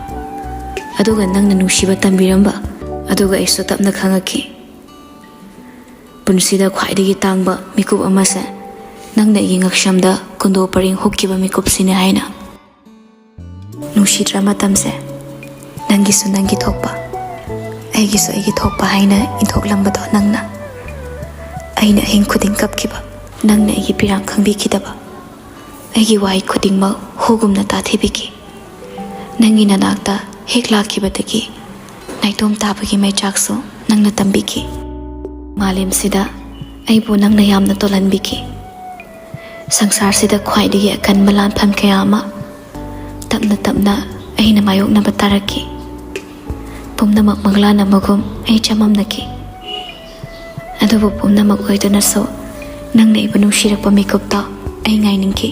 ꯑꯗꯨꯒ ꯅꯪꯅ ꯅꯨꯡꯁꯤꯕ ꯇꯝꯕꯤꯔꯝꯕ꯫ ꯑꯗꯨꯒ ꯑꯩꯁꯨ ꯇꯞꯅ ꯈꯪꯉꯛꯈꯤ꯫ ꯄꯨꯟꯁꯤꯗ ꯈ꯭ꯋꯥꯏꯗꯒꯤ ꯇꯥꯡꯕ ꯃꯤꯀꯨꯞ ꯑꯃꯁꯦ ꯅꯪꯅ ꯑꯩꯒꯤ ꯉꯛꯁꯝꯗ ꯀꯨꯟꯗꯣ ꯄꯔꯤꯡ ꯍꯨꯛꯈꯤꯕ ꯃꯤꯀꯨꯞꯁꯤꯅꯦ ꯍꯥꯏꯅ"꯫ ꯅꯨꯡꯁꯤꯗ꯭ꯔ ꯃꯇꯝꯁꯦ? ꯅꯪꯒꯤꯁꯨ ꯅꯪꯒꯤ ꯊꯣꯛꯄ, ꯑꯩꯒꯤꯁꯨ ꯑꯩꯒꯤ ꯊꯣꯛꯄ ꯍꯥꯏꯅ ꯏꯟꯊꯣꯛꯂꯝꯕꯗꯣ ꯅꯪꯅ꯫ ꯑꯩꯅ ꯑꯍꯤꯡ ꯈꯨꯗꯤꯡ ꯀꯞꯈꯤꯕ, ꯅꯪꯅ ꯑꯩꯒꯤ ꯄꯤꯔꯥꯡ ꯈꯪꯕꯤꯈꯤꯗꯕ꯫ ꯑꯩꯒꯤ ꯋꯥꯍꯩ ꯈꯨꯗꯤꯡꯃꯛ ꯍꯨꯒꯨꯝꯅ ꯇꯥꯊꯤꯕꯤꯈꯤ꯫ ꯅꯪꯒꯤ ꯅꯅꯥꯛꯇ ꯍꯦꯛ ꯂꯥꯛꯈꯤꯕꯗꯒꯤ ꯅꯥꯏꯇꯣꯝ ꯇꯥꯕꯒꯤ ꯃꯩꯆꯥꯛꯁꯨ ꯅꯪꯅ ꯇꯝꯕꯤꯈꯤ꯫ ꯃꯥꯂꯦꯝꯁꯤꯗ ꯑꯩꯕꯨ ꯅꯪꯅ ꯌꯥꯝꯅ ꯇꯣꯜꯍꯟꯕꯤꯈꯤ꯫ ꯁꯪꯁꯥꯔꯁꯤꯗ ꯈ꯭ꯋꯥꯏꯗꯒꯤ ꯑꯀꯟꯕ ꯂꯥꯟꯐꯝ ꯀꯌꯥ ꯑꯃ ꯇꯞꯅ ꯇꯞꯅ ꯑꯩꯅ ꯃꯥꯌꯣꯛꯅꯕ ꯇꯥꯔꯛꯈꯤ꯫ ꯄꯨꯝꯅꯃꯛ ꯃꯪꯂꯥꯟ ꯑꯃꯒꯨꯝ ꯑꯩ ꯆꯃꯝꯅꯈꯤ꯫ ꯑꯗꯨꯕꯨ ꯄꯨꯝꯅꯃꯛ ꯑꯣꯏꯗꯨꯅꯁꯨ ꯅꯪꯅ ꯑꯩꯕꯨ ꯅꯨꯡꯁꯤꯔꯛꯄ ꯃꯤꯀꯨꯞꯇꯣ ꯑꯩ ꯉꯥꯏꯅꯤꯡꯈꯤ꯫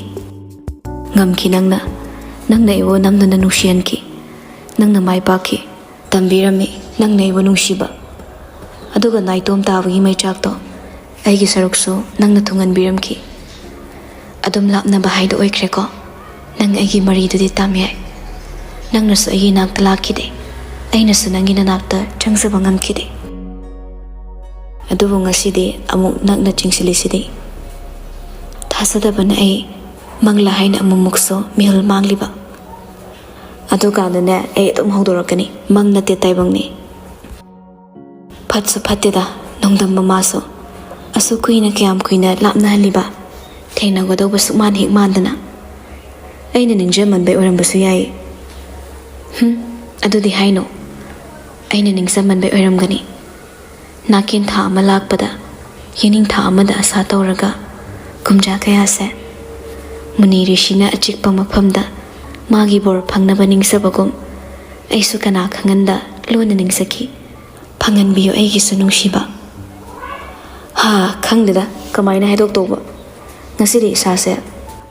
ꯉꯝꯈꯤ ꯅꯪꯅ, ꯅꯪꯅ ꯑꯩꯕꯨ ꯅꯝꯗꯨꯅ ꯅꯨꯡꯁꯤꯍꯟꯈꯤ꯫ ꯅꯪꯅ ꯃꯥꯏ ꯄꯥꯛꯈꯤ꯫ ꯇꯝꯕꯤꯔꯝꯃꯤ ꯅꯪꯅ ꯑꯩꯕꯨ ꯅꯨꯡꯁꯤꯕ꯫ ꯑꯗꯨꯒ ꯅꯥꯏꯇꯣꯝ ꯇꯥꯕꯒꯤ ꯃꯩꯆꯥꯛꯇꯣ ꯑꯩꯒꯤ ꯁꯔꯨꯛꯁꯨ ꯅꯪꯅ ꯊꯨꯡꯍꯟꯕꯤꯔꯝꯈꯤ꯫ ꯑꯗꯨꯝ ꯂꯥꯞꯅꯕ ꯍꯥꯏꯗꯣ ꯑꯣꯏꯈ꯭ꯔꯦꯀꯣ꯫ ꯅꯪ ꯑꯩꯒꯤ ꯃꯔꯤꯗꯨꯗꯤ ꯇꯥꯝ ꯌꯥꯏ꯫ ꯅꯪꯅꯁꯨ ꯑꯩꯒꯤ ꯅꯥꯛꯇ ꯂꯥꯛꯈꯤꯗꯦ꯫ ꯑꯩꯅꯁꯨ ꯅꯪꯒꯤ ꯅꯅꯥꯛꯇ ꯆꯪꯖꯕ ꯉꯝꯈꯤꯗꯦ꯫ ꯑꯗꯨꯕꯨ ꯉꯁꯤꯗꯤ ꯑꯃꯨꯛ ꯅꯛꯅ ꯆꯤꯡꯁꯤꯜꯂꯤꯁꯤꯗꯤ꯫ ꯊꯥꯖꯗꯕꯅ ꯑꯩ ꯃꯪꯂꯥ ꯍꯥꯏꯅ ꯑꯃꯨꯛꯃꯨꯛꯁꯨ ꯃꯤꯍꯨꯜ ꯃꯥꯡꯂꯤꯕ꯫ ꯑꯗꯨꯀꯥꯟꯗꯅꯦ ꯑꯩ ꯑꯗꯨꯝ ꯍꯧꯗꯣꯔꯛꯀꯅꯤ, ꯃꯪ ꯅꯠꯇꯦ ꯇꯥꯏꯕꯪꯅꯤ꯫ ꯐꯠꯁꯨ ꯐꯠꯇꯦꯗ, ꯅꯣꯡꯗꯝ ꯃꯃꯥꯁꯨ꯫ ꯑꯁꯨꯛ ꯀꯨꯏꯅ ꯀꯌꯥꯝ ꯀꯨꯏꯅ ꯂꯥꯞꯅꯍꯜꯂꯤꯕ, ꯊꯦꯡꯅꯒꯗꯧꯕ ꯁꯨꯛꯃꯥꯟ ꯍꯦꯛ ꯃꯥꯟꯗꯅ꯫ ꯑꯩꯅ ꯅꯤꯡꯖꯃꯟꯕꯩ ꯑꯣꯏꯔꯝꯕꯁꯨ ꯌꯥꯏ꯫ ꯍꯨꯝ, ꯑꯗꯨꯗꯤ ꯍꯥꯏꯅꯣ꯫ ꯑꯩꯅ ꯅꯤꯡꯖꯃꯟꯕꯩ ꯑꯣꯏꯔꯝꯒꯅꯤ꯫ ꯅꯥꯀꯦꯟ ꯊꯥ ꯑꯃ ꯂꯥꯛꯄꯗ, ꯌꯦꯅꯤꯡ ꯊꯥ ꯑꯃꯗ ꯑꯁꯥ ꯇꯧꯔꯒ, ꯀꯨꯝꯖꯥ ꯀꯌꯥꯁꯦ ꯃꯨꯅꯤ ꯔꯤꯁꯤꯅ ꯑꯆꯤꯛꯄ ꯃꯐꯝꯗ ꯃꯥꯒꯤ ꯕꯣꯔ ꯐꯪꯅꯕ ꯅꯤꯡꯖꯕꯒꯨꯝ, ꯑꯩꯁꯨ ꯀꯅꯥ ꯈꯪꯍꯟꯗ ꯂꯣꯟꯅ ꯅꯤꯡꯖꯈꯤ꯫ ꯐꯪꯍꯟꯕꯤꯌꯨ ꯑꯩꯒꯤꯁꯨ ꯅꯨꯡꯁꯤꯕ꯫ ꯍꯥ, ꯈꯪꯗꯦꯗ, ꯀꯃꯥꯏꯅ ꯍꯥꯏꯗꯣꯛꯇꯧꯕ꯫ ꯉꯁꯤꯗꯤ ꯏꯁꯥꯁꯦ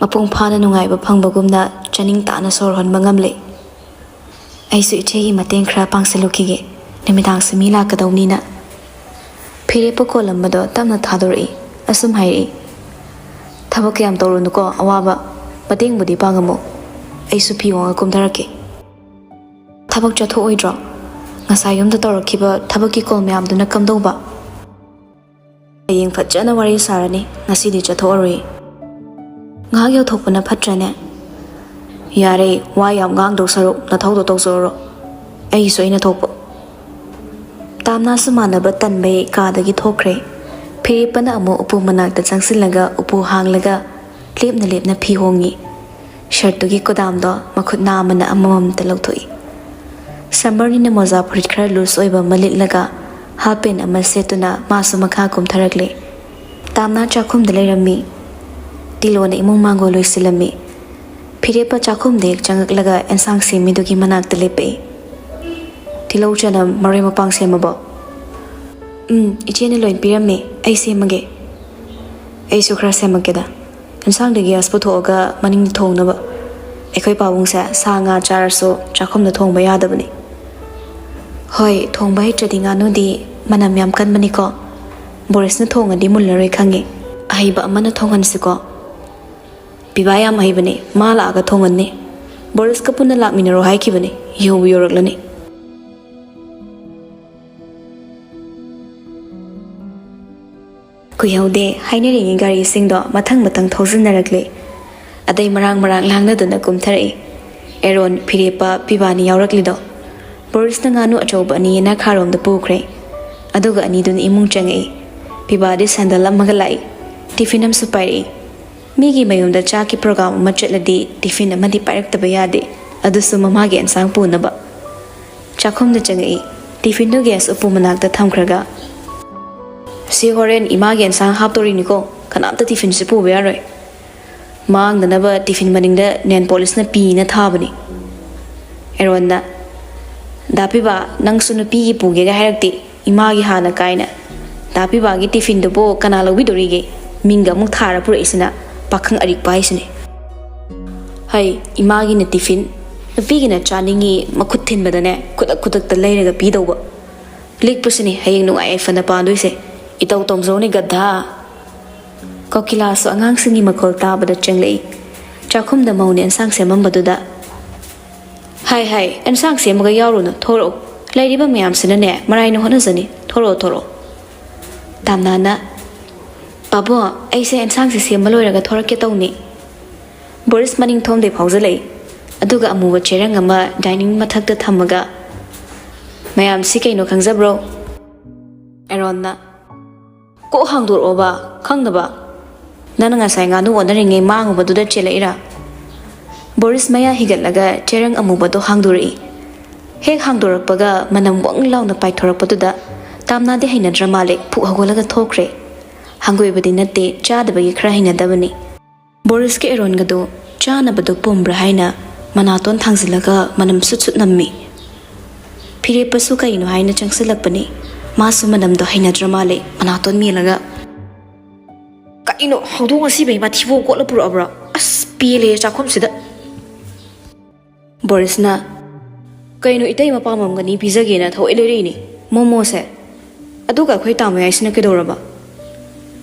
ꯃꯄꯨꯡ ꯐꯥꯅ ꯅꯨꯡꯉꯥꯏꯕ ꯐꯪꯕꯒꯨꯝꯅ ꯆꯥꯅꯤꯡ ꯇꯥꯅ ꯁꯣꯔ ꯍꯣꯟꯕ ꯉꯝꯂꯦ꯫ ꯑꯩꯁꯨ ꯏꯆꯦꯒꯤ ꯃꯇꯦꯡ ꯈꯔ ꯄꯥꯡꯁꯤꯜꯂꯨꯈꯤꯒꯦ, ꯅꯨꯃꯤꯗꯥꯡꯁꯦ ꯃꯤ ꯂꯥꯛꯀꯗꯧꯅꯤꯅ꯫ ꯐꯤꯔꯦꯞꯄ ꯀꯣꯜꯂꯝꯕꯗꯣ ꯇꯞꯅ ꯊꯥꯗꯣꯔꯛꯏ꯫ ꯑꯁꯨꯝ ꯍꯥꯏꯔꯛꯏ, "ꯊꯕꯛ ꯀꯌꯥꯝ ꯇꯧꯔꯨꯅꯨꯀꯣ, ꯑꯋꯥꯕ꯫ ꯃꯇꯦꯡꯕꯨꯗꯤ ꯄꯥꯡꯉꯝꯃꯨ꯫ ꯑꯩꯁꯨ ꯐꯤ ꯍꯣꯡꯉ ꯀꯨꯝꯊꯔꯛꯀꯦ꯫ ꯊꯕꯛ ꯆꯠꯊꯣꯛꯑꯣꯏꯗ꯭ꯔꯣ? ꯉꯁꯥꯏ ꯌꯨꯝꯗ ꯇꯧꯔꯛꯈꯤꯕ ꯊꯕꯛꯀꯤ ꯀꯣꯜ ꯃꯌꯥꯝꯗꯨꯅ ꯀꯝꯗꯧꯕ?" "ꯍꯌꯦꯡ ꯐꯖꯅ ꯋꯥꯔꯤ ꯁꯥꯔꯅꯤ, ꯉꯁꯤꯗꯤ ꯆꯠꯊꯣꯛꯑꯔꯣꯏ꯫" "ꯉꯥꯏꯍꯥꯛ ꯌꯧꯊꯣꯛꯄꯅ ꯐꯠꯇ꯭ꯔꯅꯦ?" "ꯌꯥꯔꯦ, ꯋꯥ ꯌꯥꯝ ꯉꯥꯡꯗꯧ ꯁꯔꯨꯛ ꯅꯊꯧꯗꯣ ꯇꯧꯖꯧꯔꯣ, ꯑꯩꯒꯤꯁꯨ ꯑꯩꯅ ꯊꯣꯛꯄ꯫" ꯇꯥꯝꯅꯥꯁꯨ ꯃꯥꯟꯅꯕ ꯇꯟꯕꯩ ꯀꯥꯗꯒꯤ ꯊꯣꯛꯈ꯭ꯔꯦ꯫ ꯐꯤꯔꯦꯞꯄꯅ ꯑꯃꯨꯛ ꯎꯄꯨ ꯃꯅꯥꯛꯇ ꯆꯪꯁꯤꯜꯂꯒ ꯎꯄꯨ ꯍꯥꯡꯂꯒ ꯂꯦꯞꯅ ꯂꯦꯞꯅ ꯐꯤ ꯍꯣꯡꯉꯤ꯫ ꯁꯔꯠꯇꯨꯒꯤ ꯀꯣꯗꯥꯝꯗꯣ ꯃꯈꯨꯠ ꯅꯥꯝꯃꯅ ꯑꯃꯃꯝꯇ ꯂꯧꯊꯣꯛꯏ꯫ ꯁꯝꯃꯔꯅꯤꯅ ꯃꯣꯖꯥ ꯐꯨꯔꯤꯠ ꯈꯔ ꯂꯨꯖ ꯑꯣꯏꯕ ꯑꯃ ꯂꯤꯠꯂꯒ ꯍꯥꯞ ꯄꯦꯟ ꯑꯃ ꯁꯦꯠꯇꯨꯅ ꯃꯥꯁꯨ ꯃꯈꯥ ꯀꯨꯝꯊꯔꯛꯂꯦ꯫ ꯇꯥꯝꯅꯥ ꯆꯥꯛꯈꯨꯝꯗ ꯂꯩꯔꯝꯃꯤ꯫ ꯁꯤꯂꯣꯅ ꯏꯃꯨꯡ ꯃꯥꯡꯒꯣꯜ ꯂꯣꯏꯁꯤꯜꯂꯝꯃꯤ꯫ ꯐꯤꯔꯦꯞꯄ ꯆꯥꯛꯈꯨꯝꯗ ꯍꯦꯛ ꯆꯪꯉꯛꯂꯒ ꯑꯦꯟꯁꯥꯡ ꯁꯦꯝꯃꯤꯗꯨꯒꯤ ꯃꯅꯥꯛꯇ ꯂꯦꯞꯄꯛꯏ꯫ "ꯇꯤꯜꯍꯧ ꯆꯅꯝ ꯃꯔꯣꯏ ꯃꯄꯥꯡ ꯁꯦꯝꯃꯕꯣ?" "ꯎꯝ, ꯏꯆꯦꯅ ꯂꯣꯏ ꯄꯤꯔꯝꯃꯦ, ꯑꯩ ꯁꯦꯝꯃꯒꯦ꯫" "ꯑꯩꯁꯨ ꯈꯔ ꯁꯦꯝꯃꯛꯀꯦꯗ꯫ ꯑꯦꯟꯁꯥꯡꯗ ꯒ꯭ꯌꯥꯁ ꯄꯨꯊꯣꯛꯑꯒ ꯃꯅꯤꯡꯗ ꯊꯣꯡꯅꯕ꯫ ꯑꯩꯈꯣꯏ ꯄꯥꯕꯨꯡꯁꯦ ꯁꯥ ꯉꯥ ꯆꯥꯔꯁꯨ ꯆꯥꯛꯈꯨꯝꯗ ꯊꯣꯡꯕ ꯌꯥꯗꯕꯅꯤ꯫" "ꯍꯣꯏ, ꯊꯣꯡꯕ ꯍꯩꯇ꯭ꯔꯗꯤ ꯉꯥꯅꯨꯗꯤ ꯃꯅꯝ ꯌꯥꯝ ꯀꯟꯕꯅꯤꯀꯣ꯫ ꯕꯣꯔꯤꯁꯅ ꯊꯣꯡꯉꯗꯤ ꯃꯨꯜꯂꯔꯣꯏ ꯈꯪꯉꯤ꯫ ꯑꯍꯩꯕ ꯑꯃꯅ ꯊꯣꯡꯍꯟꯁꯤꯀꯣ꯫ ꯄꯤꯕꯥ ꯌꯥꯝ ꯍꯩꯕꯅꯦ, ꯃꯥ ꯂꯥꯛꯑꯒ ꯊꯣꯡꯍꯟꯅꯤ꯫ ꯕꯣꯔꯤꯁꯀ ꯄꯨꯟꯅ ꯂꯥꯛꯃꯤꯟꯅꯔꯣ ꯍꯥꯏꯈꯤꯕꯅꯦ, ꯌꯧꯕꯨ ꯌꯧꯔꯛꯂꯅꯤ꯫" ꯀꯨꯏꯍꯧꯗꯦ, ꯍꯥꯏꯅꯔꯤꯉꯩ ꯒꯥꯔꯤꯁꯤꯡꯗꯣ ꯃꯊꯪ ꯃꯊꯪ ꯊꯧꯖꯤꯟꯅꯔꯛꯂꯦ꯫ ꯑꯗꯩ ꯃꯔꯥꯡ ꯃꯔꯥꯡ ꯂꯥꯡꯅꯗꯨꯅ ꯀꯨꯝꯊꯔꯛꯏ꯫ ꯑꯦꯔꯣꯟ, ꯐꯤꯔꯦꯞꯄ, ꯄꯤꯕꯥꯅꯤ ꯌꯥꯎꯔꯛꯂꯤꯗꯣ꯫ ꯕꯣꯔꯤꯁꯅ ꯉꯥꯅꯨ ꯑꯆꯧꯕ ꯑꯅꯤ ꯌꯦꯅꯈꯥꯔꯣꯝꯗ ꯄꯨꯈ꯭ꯔꯦ꯫ ꯑꯗꯨꯒ ꯑꯅꯤꯗꯨꯅ ꯏꯃꯨꯡ ꯆꯪꯉꯛꯏ꯫ ꯄꯤꯕꯥꯗꯤ ꯁꯦꯟꯗꯜ ꯑꯃꯒ ꯂꯥꯛꯏ꯫ ꯇꯤꯐꯤꯟ ꯑꯃꯁꯨ ꯄꯥꯏꯔꯛꯏ꯫ ꯃꯤꯒꯤ ꯃꯌꯨꯝꯗ ꯆꯥꯛꯀꯤ ꯄ꯭ꯔꯣꯒ꯭ꯔꯥꯝ ꯑꯃ ꯆꯠꯂꯗꯤ ꯇꯤꯐꯤꯟ ꯑꯃꯗꯤ ꯄꯥꯏꯔꯛꯇꯕ ꯌꯥꯗꯦ, ꯑꯗꯨꯁꯨ ꯃꯃꯥꯒꯤ ꯑꯦꯟꯁꯥꯡ ꯄꯨꯅꯕ꯫ ꯆꯥꯛꯈꯨꯝꯗ ꯆꯪꯉꯛꯏ꯫ ꯇꯤꯐꯤꯟꯗꯨ ꯒ꯭ꯌꯥꯁ ꯎꯄꯨ ꯃꯅꯥꯛꯇ ꯊꯝꯈ꯭ꯔꯒ, "ꯁꯤ ꯍꯣꯔꯦꯟ ꯏꯃꯥꯒꯤ ꯑꯦꯟꯁꯥꯡ ꯍꯥꯞꯇꯣꯔꯤꯅꯤꯀꯣ, ꯀꯅꯥꯝꯇ ꯇꯤꯐꯤꯟꯁꯤ ꯄꯨꯕ ꯌꯥꯔꯣꯏ꯫ ꯃꯥꯡꯗꯅꯕ ꯇꯤꯐꯤꯟ ꯃꯅꯤꯡꯗ ꯅꯦꯟ ꯄꯣꯂꯤꯁꯅ ꯄꯤꯅ ꯊꯥꯕꯅꯤ꯫" ꯑꯦꯔꯣꯟꯅ, "ꯗꯥ ꯄꯤꯕꯥ, ꯅꯪꯁꯨ ꯅꯨꯄꯤꯒꯤ ꯄꯨꯒꯦꯒ ꯍꯥꯏꯔꯛꯇꯦ, ꯏꯃꯥꯒꯤ ꯍꯥꯟꯅ ꯀꯥꯏꯅ꯫ ꯗꯥ ꯄꯤꯕꯥꯒꯤ ꯇꯤꯐꯤꯟꯗꯨꯕꯨ ꯀꯅꯥ ꯂꯧꯕꯤꯗꯣꯔꯤꯒꯦ? ꯃꯤꯡꯒ ꯑꯃꯨꯛ ꯊꯥꯔ ꯄꯨꯔꯛꯏꯁꯤꯅ, ꯄꯥꯈꯪ ꯑꯔꯤꯛꯄ ꯍꯥꯏꯁꯤꯅꯦ꯫ ꯍꯩ, ꯏꯃꯥꯒꯤꯅ ꯇꯤꯐꯤꯟ, ꯅꯨꯄꯤꯒꯤꯅ ꯆꯥꯅꯤꯡꯉꯤ ꯃꯈꯨꯠ ꯊꯤꯟꯕꯗꯅꯦ, ꯈꯨꯗꯛ ꯈꯨꯗꯛꯇ ꯂꯩꯔꯒ ꯄꯤꯗꯧꯕ꯫ ꯂꯤꯛꯄꯁꯤꯅꯤ ꯍꯌꯦꯡ ꯅꯨꯡꯉꯥꯏ ꯌꯥꯏꯐꯅ ꯄꯥꯟꯗꯣꯏꯁꯦ꯫ ꯏꯇꯧ ꯇꯧꯖꯧꯅꯦ, ꯒꯙꯥ!" ꯀꯣꯀꯤꯂꯥꯁꯨ ꯑꯉꯥꯡꯁꯤꯡꯒꯤ ꯃꯈꯣꯜ ꯇꯥꯕꯗ ꯆꯪꯂꯛꯏ꯫ ꯆꯥꯛꯈꯨꯝꯗ ꯃꯧꯅ ꯑꯦꯟꯁꯥꯡ ꯁꯦꯝꯃꯝꯕꯗꯨꯗ, "ꯍꯥꯏ, ꯍꯥꯏ, ꯑꯦꯟꯁꯥꯡ ꯁꯦꯝꯃꯒ ꯌꯥꯎꯔꯨꯅꯨ, ꯊꯣꯔꯛꯑꯣ꯫ ꯂꯩꯔꯤꯕ ꯃꯌꯥꯝꯁꯤꯅꯅꯦ ꯃꯔꯥꯏꯅ ꯍꯣꯠꯅꯖꯅꯤ, ꯊꯣꯔꯛꯑꯣ, ꯊꯣꯔꯛꯑꯣ꯫" ꯇꯥꯝꯅꯥꯅ, "ꯄꯥꯕꯣ, ꯑꯩꯁꯦ ꯑꯦꯟꯁꯥꯡꯁꯦ ꯁꯦꯝꯕ ꯂꯣꯏꯔꯒ ꯊꯣꯔꯛꯀꯦ ꯇꯧꯅꯤ꯫" ꯕꯣꯔꯤꯁ ꯃꯅꯤꯡ ꯊꯣꯡꯗꯩ ꯐꯥꯎꯖꯜꯂꯛꯏ꯫ ꯑꯗꯨꯒ ꯑꯃꯨꯕ ꯆꯦꯔꯪ ꯑꯃ ꯗꯥꯏꯅꯤꯡ ꯃꯊꯛꯇ ꯊꯝꯃꯒ, "ꯃꯌꯥꯝꯁꯤ ꯀꯩꯅꯣ ꯈꯪꯖꯕ꯭ꯔꯣ?" ꯑꯦꯔꯣꯟꯅ, "ꯀꯣꯛ ꯍꯥꯡꯗꯣꯔꯛꯑꯣꯕ, ꯈꯪꯅꯕ꯫ ꯅꯪꯅ ꯉꯁꯥꯏ ꯉꯥꯅꯨ ꯑꯣꯟꯅꯔꯤꯉꯩ ꯃꯥꯡꯉꯨꯕꯗꯨꯗ ꯆꯦꯜꯂꯛꯏꯔꯥ?" ꯕꯣꯔꯤꯁ ꯃꯌꯥ ꯍꯤꯒꯠꯂꯒ ꯆꯦꯔꯪ ꯑꯃꯨꯕꯗꯣ ꯍꯥꯡꯗꯣꯔꯛꯏ꯫ ꯍꯦꯛ ꯍꯥꯡꯗꯣꯔꯛꯄꯒ ꯃꯅꯝ ꯋꯪ ꯂꯥꯎꯅ ꯄꯥꯏꯊꯣꯔꯛꯄꯗꯨꯗ ꯇꯥꯝꯅꯥꯗꯤ ꯍꯩꯅꯗ꯭ꯔ ꯃꯥꯜꯂꯦ, ꯐꯨꯛ ꯍꯧꯒꯠꯂꯒ ꯊꯣꯛꯈ꯭ꯔꯦ꯫ ꯍꯪꯒꯣꯏꯕꯗꯤ ꯅꯠꯇꯦ, ꯆꯥꯗꯕꯒꯤ ꯈꯔ ꯍꯩꯅꯗꯕꯅꯤ꯫ ꯕꯣꯔꯤꯁꯀ ꯑꯦꯔꯣꯟꯒꯗꯣ ꯆꯥꯅꯕꯗꯣ ꯄꯨꯝꯕ꯭ꯔꯥ ꯍꯥꯏꯅ ꯃꯅꯥꯇꯣꯟ ꯊꯥꯡꯖꯤꯜꯂꯒ ꯃꯅꯝ ꯁꯨꯠ ꯁꯨꯠ ꯅꯝꯃꯤ꯫ ꯐꯤꯔꯦꯞꯄꯁꯨ ꯀꯩꯅꯣ ꯍꯥꯏꯅ ꯆꯪꯁꯤꯜꯂꯛꯄꯅꯤ꯫ ꯃꯥꯁꯨ ꯃꯅꯝꯗꯣ ꯍꯩꯅꯗ꯭ꯔ ꯃꯥꯜꯂꯦ, ꯃꯅꯥꯇꯣꯟ ꯃꯦꯜꯂꯒ꯫ "ꯀꯩꯅꯣ, ꯍꯧꯗꯣꯡ ꯑꯁꯤꯕꯩ ꯃꯊꯤꯕꯣꯡ ꯀꯣꯠꯂ ꯄꯨꯔꯛꯑꯕ꯭ꯔꯣ? ꯑꯁ, ꯄꯦꯜꯂꯦ ꯆꯥꯛꯈꯨꯝꯁꯤꯗ!" ꯕꯣꯔꯤꯁꯅ, "ꯀꯩꯅꯣ, ꯏꯇꯩꯃ ꯄꯥꯝꯃꯝꯒꯅꯤ, ꯄꯤꯖꯒꯦꯅ ꯊꯑꯣꯏ ꯂꯩꯔꯛꯏꯅꯤ ꯃꯣꯃꯣꯁꯦ꯫ ꯑꯗꯨꯒ ꯑꯩꯈꯣꯏ ꯇꯥꯃꯣ ꯌꯥꯏꯁꯤꯅ ꯀꯩꯗꯧꯔꯕ?"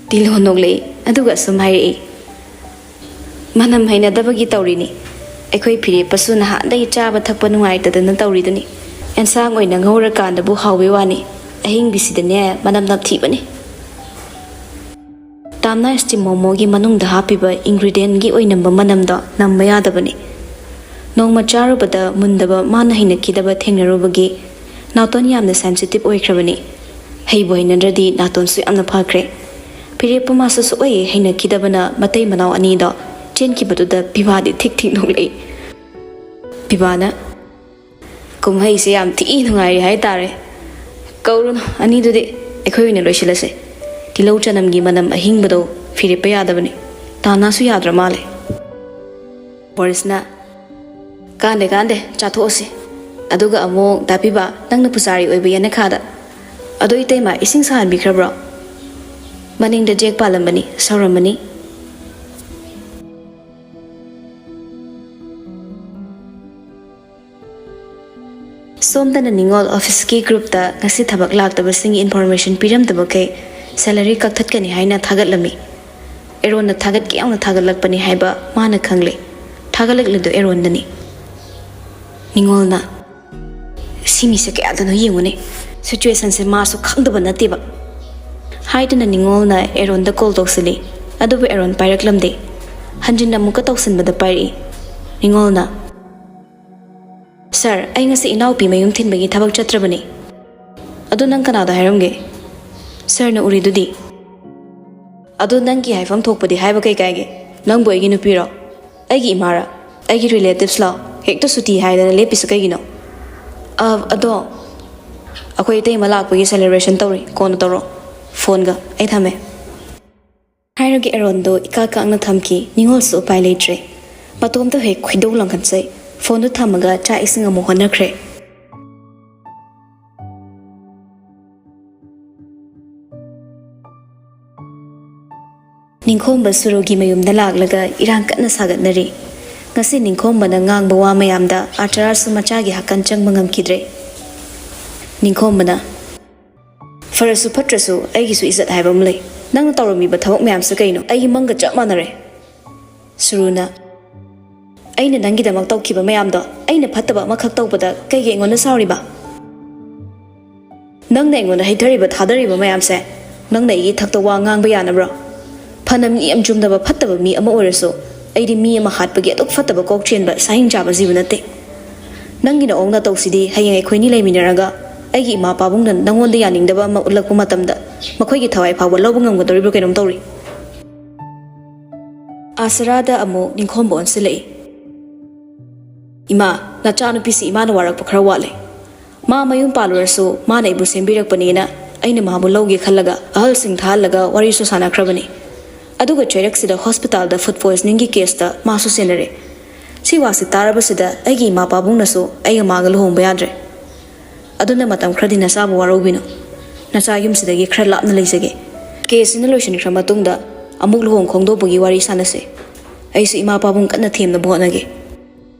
ꯇꯤꯂꯣ ꯅꯣꯛꯂꯛꯏ, ꯑꯗꯨꯒ ꯑꯁꯨꯝ ꯍꯥꯏꯔꯛꯏ, "ꯃꯅꯝ ꯍꯩꯅꯗꯕꯒꯤ ꯇꯧꯔꯤꯅꯤ꯫ ꯑꯩꯈꯣꯏ ꯐꯤꯔꯦꯞꯄꯁꯨ ꯅꯍꯥꯟꯗꯩ ꯆꯥꯕ ꯊꯛꯄ ꯅꯨꯡꯉꯥꯏꯇꯗꯅ ꯇꯧꯔꯤꯗꯨꯅꯤ꯫ ꯑꯦꯟꯁꯥꯡ ꯑꯣꯏꯅ ꯉꯧꯔꯀꯥꯟꯗꯕꯨ ꯍꯥꯎꯕꯩ ꯋꯥꯅꯤ, ꯑꯍꯤꯡꯕꯤꯁꯤꯗꯅꯦ ꯃꯅꯝ ꯅꯝꯊꯤꯕꯅꯤ꯫" ꯇꯥꯝꯅ ꯁ꯭ꯇꯤꯝ ꯃꯣꯃꯣꯒꯤ ꯃꯅꯨꯡꯗ ꯍꯥꯞꯄꯤꯕ ꯏꯟꯒ꯭ꯔꯤꯗꯤꯌꯦꯟꯒꯤ ꯑꯣꯏꯅꯝꯕ ꯃꯅꯝꯗꯣ ꯅꯝꯕ ꯌꯥꯗꯕꯅꯤ꯫ ꯅꯣꯡꯃ ꯆꯥꯔꯨꯕꯗ ꯃꯨꯟꯗꯕ, ꯃꯥꯅ ꯍꯩꯅꯈꯤꯗꯕ ꯊꯦꯡꯅꯔꯨꯕꯒꯤ ꯅꯥꯇꯣꯟ ꯌꯥꯝꯅ ꯁꯦꯟꯁꯤꯇꯤꯚ ꯑꯣꯏꯈ꯭ꯔꯕꯅꯤ꯫ ꯍꯩꯕꯨ ꯍꯩꯅꯗ꯭ꯔꯗꯤ ꯅꯥꯇꯣꯟꯁꯨ ꯌꯥꯝꯅ ꯐꯈ꯭ꯔꯦ꯫ ꯐꯤꯔꯦꯞꯄ ꯃꯥꯁꯨ ꯁꯨꯛꯍꯩ ꯍꯩꯅꯈꯤꯗꯕꯅ ꯃꯇꯩ ꯃꯅꯥꯎ ꯑꯅꯤꯗꯣ ꯆꯦꯟꯈꯤꯕꯗꯨꯗ ꯄꯤꯕꯥꯗꯤ ꯊꯤꯛ ꯊꯤꯛ ꯅꯣꯛꯂꯛꯏ꯫ ꯄꯤꯕꯥꯅ, "ꯀꯨꯝꯍꯩꯁꯦ ꯌꯥꯝ ꯊꯤ ꯅꯨꯡꯉꯥꯏꯔꯤ ꯍꯥꯏꯇꯥꯔꯦ꯫ ꯀꯧꯔꯨꯅꯨ ꯑꯅꯤꯗꯨꯗꯤ, ꯑꯩꯈꯣꯏ ꯑꯣꯏꯅ ꯂꯣꯏꯁꯤꯜꯂꯁꯦ꯫ ꯇꯤꯜꯍꯧ ꯆꯅꯝꯒꯤ ꯃꯅꯝ ꯑꯍꯤꯡꯕꯗꯣ ꯐꯤꯔꯦꯞꯄ ꯌꯥꯗꯕꯅꯤ꯫ ꯇꯥꯅꯥꯁꯨ ꯌꯥꯗ꯭ꯔ ꯃꯥꯜꯂꯦ꯫" ꯕꯣꯔꯤꯁꯅ, "ꯀꯥꯟꯗꯦ, ꯀꯥꯟꯗꯦ, ꯆꯥꯊꯣꯛꯑꯁꯤ꯫ ꯑꯗꯨꯒ ꯑꯃꯨꯛ ꯗꯥ ꯄꯤꯕꯥ, ꯅꯪꯅ ꯄꯨꯖꯥꯔꯤ ꯑꯣꯏꯕ ꯌꯦꯅꯈꯥꯗ꯫ ꯑꯗꯣ ꯏꯇꯩꯃ, ꯏꯁꯤꯡ ꯁꯥꯍꯟꯕꯤꯈ꯭ꯔꯕ꯭ꯔꯣ?" ꯃꯅꯤꯡꯗ ꯖꯦꯛ ꯄꯥꯜꯂꯝꯕꯅꯤ, ꯁꯧꯔꯝꯃꯅꯤ꯫ ꯁꯣꯝꯗꯅ ꯅꯤꯉꯣꯜ ꯑꯣꯐꯤꯁꯀꯤ ꯒ꯭ꯔꯨꯞꯇ ꯉꯁꯤ ꯊꯕꯛ ꯂꯥꯛꯇꯕꯁꯤꯡꯒꯤ ꯏꯟꯐꯣꯔꯃꯦꯁꯟ ꯄꯤꯔꯝꯗꯕꯈꯩ ꯁꯦꯂꯔꯤ ꯀꯛꯊꯠꯀꯅꯤ ꯍꯥꯏꯅ ꯊꯥꯒꯠꯂꯝꯃꯤ꯫ ꯑꯦꯔꯣꯟꯅ ꯊꯥꯒꯠꯀꯦ ꯌꯥꯎꯅ ꯊꯥꯒꯠꯂꯛꯄꯅꯤ ꯍꯥꯏꯕ ꯃꯥꯅ ꯈꯪꯂꯦ꯫ ꯊꯥꯒꯠꯂꯛꯂꯤꯗꯣ ꯑꯦꯔꯣꯟꯗꯅꯤ꯫ ꯅꯤꯉꯣꯜꯅ, "ꯁꯤ ꯃꯤꯁꯦ ꯀꯌꯥꯗꯅꯣ ꯌꯦꯡꯉꯨꯅꯦ, ꯁꯤꯆꯨꯋꯦꯁꯟꯁꯦ ꯃꯥꯁꯨ ꯈꯪꯗꯕ ꯅꯠꯇꯦꯕ" ꯍꯥꯏꯗꯨꯅ ꯅꯤꯉꯣꯜꯅ ꯑꯦꯔꯣꯟꯗ ꯀꯣꯜ ꯇꯧꯁꯤꯜꯂꯤ꯫ ꯑꯗꯨꯕꯨ ꯑꯦꯔꯣꯟ ꯄꯥꯏꯔꯛꯂꯝꯗꯦ꯫ ꯍꯟꯖꯤꯟꯅ ꯑꯃꯨꯛꯀ ꯇꯧꯁꯤꯟꯕꯗ ꯄꯥꯏꯔꯛꯏ꯫ ꯅꯤꯉꯣꯜꯅ, "ꯁꯥꯔ, ꯑꯩ ꯉꯁꯤ ꯏꯅꯥꯎꯄꯤ ꯃꯌꯨꯝ ꯊꯤꯟꯕꯒꯤ ꯊꯕꯛ ꯆꯠꯇ꯭ꯔꯕꯅꯤ꯫" "ꯑꯗꯨ ꯅꯪ ꯀꯅꯥꯗ ꯍꯥꯏꯔꯝꯒꯦ?" "ꯁꯥꯔꯅ ꯎꯔꯤꯗꯨꯗꯤ꯫" "ꯑꯗꯨ ꯅꯪꯒꯤ ꯍꯥꯏꯐꯝ ꯊꯣꯛꯄꯗꯤ ꯍꯥꯏꯕ ꯀꯩ ꯀꯥꯏꯒꯦ? ꯅꯪꯕꯨ ꯑꯩꯒꯤ ꯅꯨꯄꯤꯔꯣ? ꯑꯩꯒꯤ ꯏꯃꯥꯔ? ꯑꯩꯒꯤ ꯔꯤꯂꯦꯇꯤꯚꯁꯂꯣ? ꯍꯦꯛꯇ ꯁꯨꯇꯤ ꯍꯥꯏꯗꯅ ꯂꯦꯞꯄꯤꯁꯤ ꯀꯩꯒꯤꯅꯣ? ꯑ, ꯑꯗꯣ, ꯑꯩꯈꯣꯏ ꯏꯇꯩꯃ ꯂꯥꯛꯄꯒꯤ ꯁꯦꯂꯦꯕ꯭ꯔꯦꯁꯟ ꯇꯧꯔꯤ, ꯀꯣꯟꯅ ꯇꯧꯔꯣ ꯐꯣꯟꯒ꯫ ꯑꯩ ꯊꯝꯃꯦ꯫" ꯍꯥꯏꯔꯒ ꯑꯦꯔꯣꯟꯗꯣ ꯏꯀꯥ ꯀꯥꯛꯅ ꯊꯝꯈꯤ꯫ ꯅꯤꯡꯉꯣꯜꯁꯨ ꯎꯄꯥꯏ ꯂꯩꯇ꯭ꯔꯦ꯫ ꯃꯇꯣꯝꯇ ꯍꯦꯛ ꯈꯣꯏꯗꯧ ꯂꯪꯈꯠꯆꯩ꯫ ꯐꯣꯟꯗꯨ ꯊꯝꯃꯒ ꯆꯥꯛ ꯏꯁꯤꯡ ꯑꯃꯨꯛ ꯍꯣꯠꯅꯈ꯭ꯔꯦ꯫ ꯅꯤꯡꯈꯣꯝꯕ ꯁꯨꯔꯨꯒꯤ ꯃꯌꯨꯝꯗ ꯂꯥꯛꯂꯒ ꯏꯔꯥꯡ ꯀꯟꯅ ꯁꯥꯒꯠꯅꯔꯤ꯫ ꯉꯁꯤ ꯅꯤꯡꯈꯣꯝꯕꯅ ꯉꯥꯡꯕ ꯋꯥ ꯃꯌꯥꯝꯗ ꯑꯥꯔꯆꯔꯥꯁꯨ ꯃꯆꯥꯒꯤ ꯍꯛꯀꯟ ꯆꯪꯕ ꯉꯝꯈꯤꯗ꯭ꯔꯦ꯫ ꯅꯤꯡꯈꯣꯝꯕꯅ, "ꯐꯔꯁꯨ ꯐꯠꯇ꯭ꯔꯁꯨ ꯑꯩꯒꯤꯁꯨ ꯏꯖꯠ ꯍꯥꯏꯕ ꯑꯃ ꯂꯩ꯫ ꯅꯪꯅ ꯇꯧꯔꯝꯃꯤꯕ ꯊꯕꯛ ꯃꯌꯥꯝꯁꯦ ꯀꯩꯅꯣ? ꯑꯩꯒꯤ ꯃꯪꯒ ꯆꯞ ꯃꯥꯟꯅꯔꯦ꯫" ꯁꯨꯔꯨꯅ, "ꯑꯩꯅ ꯅꯪꯒꯤꯗꯃꯛ ꯇꯧꯈꯤꯕ ꯃꯌꯥꯝꯗꯣ, ꯑꯩꯅ ꯐꯠꯇꯕ ꯑꯃꯈꯛ ꯇꯧꯕꯗ ꯀꯩꯒꯤ ꯑꯩꯉꯣꯟꯗ ꯁꯥꯎꯔꯤꯕ? ꯅꯪꯅ ꯑꯩꯉꯣꯟꯗ ꯍꯩꯊꯔꯤꯕ ꯊꯥꯗꯔꯤꯕ ꯃꯌꯥꯝꯁꯦ, ꯅꯪꯅ ꯑꯩꯒꯤ ꯏꯊꯛꯇ ꯋꯥ ꯉꯥꯡꯕ ꯌꯥꯅꯕ꯭ꯔꯣ? ꯐꯅ ꯅꯤꯌꯝ ꯆꯨꯝꯗꯕ ꯐꯠꯇꯕ ꯃꯤ ꯑꯃ ꯑꯣꯏꯔꯁꯨ, ꯑꯩꯗꯤ ꯃꯤ ꯑꯃ ꯍꯥꯠꯄꯒꯤ ꯑꯗꯨꯛ ꯐꯠꯇꯕ ꯀꯣꯛ ꯆꯦꯟꯕ ꯁꯥꯍꯤꯡ ꯆꯥꯕ ꯖꯤꯕ ꯅꯠꯇꯦ꯫ ꯅꯪꯒꯤ ꯅꯑꯣꯡ ꯅꯇꯧꯁꯤꯗꯤ ꯍꯌꯦꯡ ꯑꯩꯈꯣꯏꯅꯤ ꯂꯩꯃꯤꯟꯅꯔꯒ ꯑꯩꯒꯤ ꯏꯃꯥ ꯄꯥꯕꯨꯡꯅ ꯅꯪꯉꯣꯟꯗ ꯌꯥꯅꯤꯡꯗꯕ ꯑꯃ ꯎꯠꯂꯛꯄ ꯃꯇꯝꯗ ꯃꯈꯣꯏꯒꯤ ꯊꯋꯥꯏ ꯐꯥꯎꯕ ꯂꯧꯕ ꯉꯝꯒꯗꯧꯔꯤꯕ꯭ꯔꯥ ꯀꯩꯅꯣꯝ ꯇꯧꯔꯤ꯫" ꯑꯥꯁꯔꯥꯗ ꯑꯃꯨꯛ ꯅꯤꯡꯈꯣꯝꯕ ꯑꯣꯟꯁꯤꯜꯂꯛꯏ꯫ "ꯏꯃꯥ, ꯅꯆꯥꯅꯨꯄꯤꯁꯤ ꯏꯃꯥꯅ ꯋꯥꯔꯛꯄ ꯈꯔ ꯋꯥꯠꯂꯦ꯫ ꯃꯥ ꯃꯌꯨꯝ ꯄꯥꯜꯂꯨꯔꯁꯨ ꯃꯥꯅ ꯑꯩꯕꯨ ꯁꯦꯝꯕꯤꯔꯛꯄꯅꯦꯅ ꯑꯩꯅ ꯃꯥꯕꯨ ꯂꯧꯒꯦ ꯈꯜꯂꯒ ꯑꯍꯜꯁꯤꯡ ꯊꯥꯍꯜꯂꯒ ꯋꯥꯔꯤꯁꯨ ꯁꯥꯟꯅꯈ꯭ꯔꯕꯅꯤ꯫ ꯑꯗꯨꯒ ꯆꯩꯔꯛꯁꯤꯗ ꯍꯣꯁꯄꯤꯇꯥꯜꯗ ꯐꯨꯗ ꯄꯣꯏꯖꯅꯤꯡꯒꯤ ꯀꯦꯁꯇ ꯃꯥꯁꯨ ꯁꯤꯟꯅꯔꯦ꯫ ꯁꯤ ꯋꯥꯁꯤ ꯇꯥꯔꯕꯁꯤꯗ ꯑꯩꯒꯤ ꯏꯃꯥ ꯄꯥꯕꯨꯡꯅꯁꯨ ꯑꯩꯒ ꯃꯥꯒ ꯂꯨꯍꯣꯡꯕ ꯌꯥꯗ꯭ꯔꯦ꯫ ꯑꯗꯨꯅ ꯃꯇꯝ ꯈꯔꯗꯤ ꯅꯆꯥꯕꯨ ꯋꯥꯔꯧꯕꯤꯅꯨ꯫ ꯅꯆꯥ ꯌꯨꯝꯁꯤꯗꯒꯤ ꯈꯔ ꯂꯥꯞꯅ ꯂꯩꯖꯒꯦ꯫ ꯀꯦꯁꯁꯤꯅ ꯂꯣꯏꯁꯤꯟꯈ꯭ꯔ ꯃꯇꯨꯡꯗ ꯑꯃꯨꯛ ꯂꯨꯍꯣꯡ ꯈꯣꯡꯗꯣꯛꯄꯒꯤ ꯋꯥꯔꯤ ꯁꯥꯟꯅꯁꯦ꯫ ꯑꯩꯁꯨ ꯏꯃꯥ ꯄꯥꯕꯨꯡ ꯀꯟꯅ ꯊꯦꯝꯅꯕ ꯍꯣꯠꯅꯒꯦ꯫"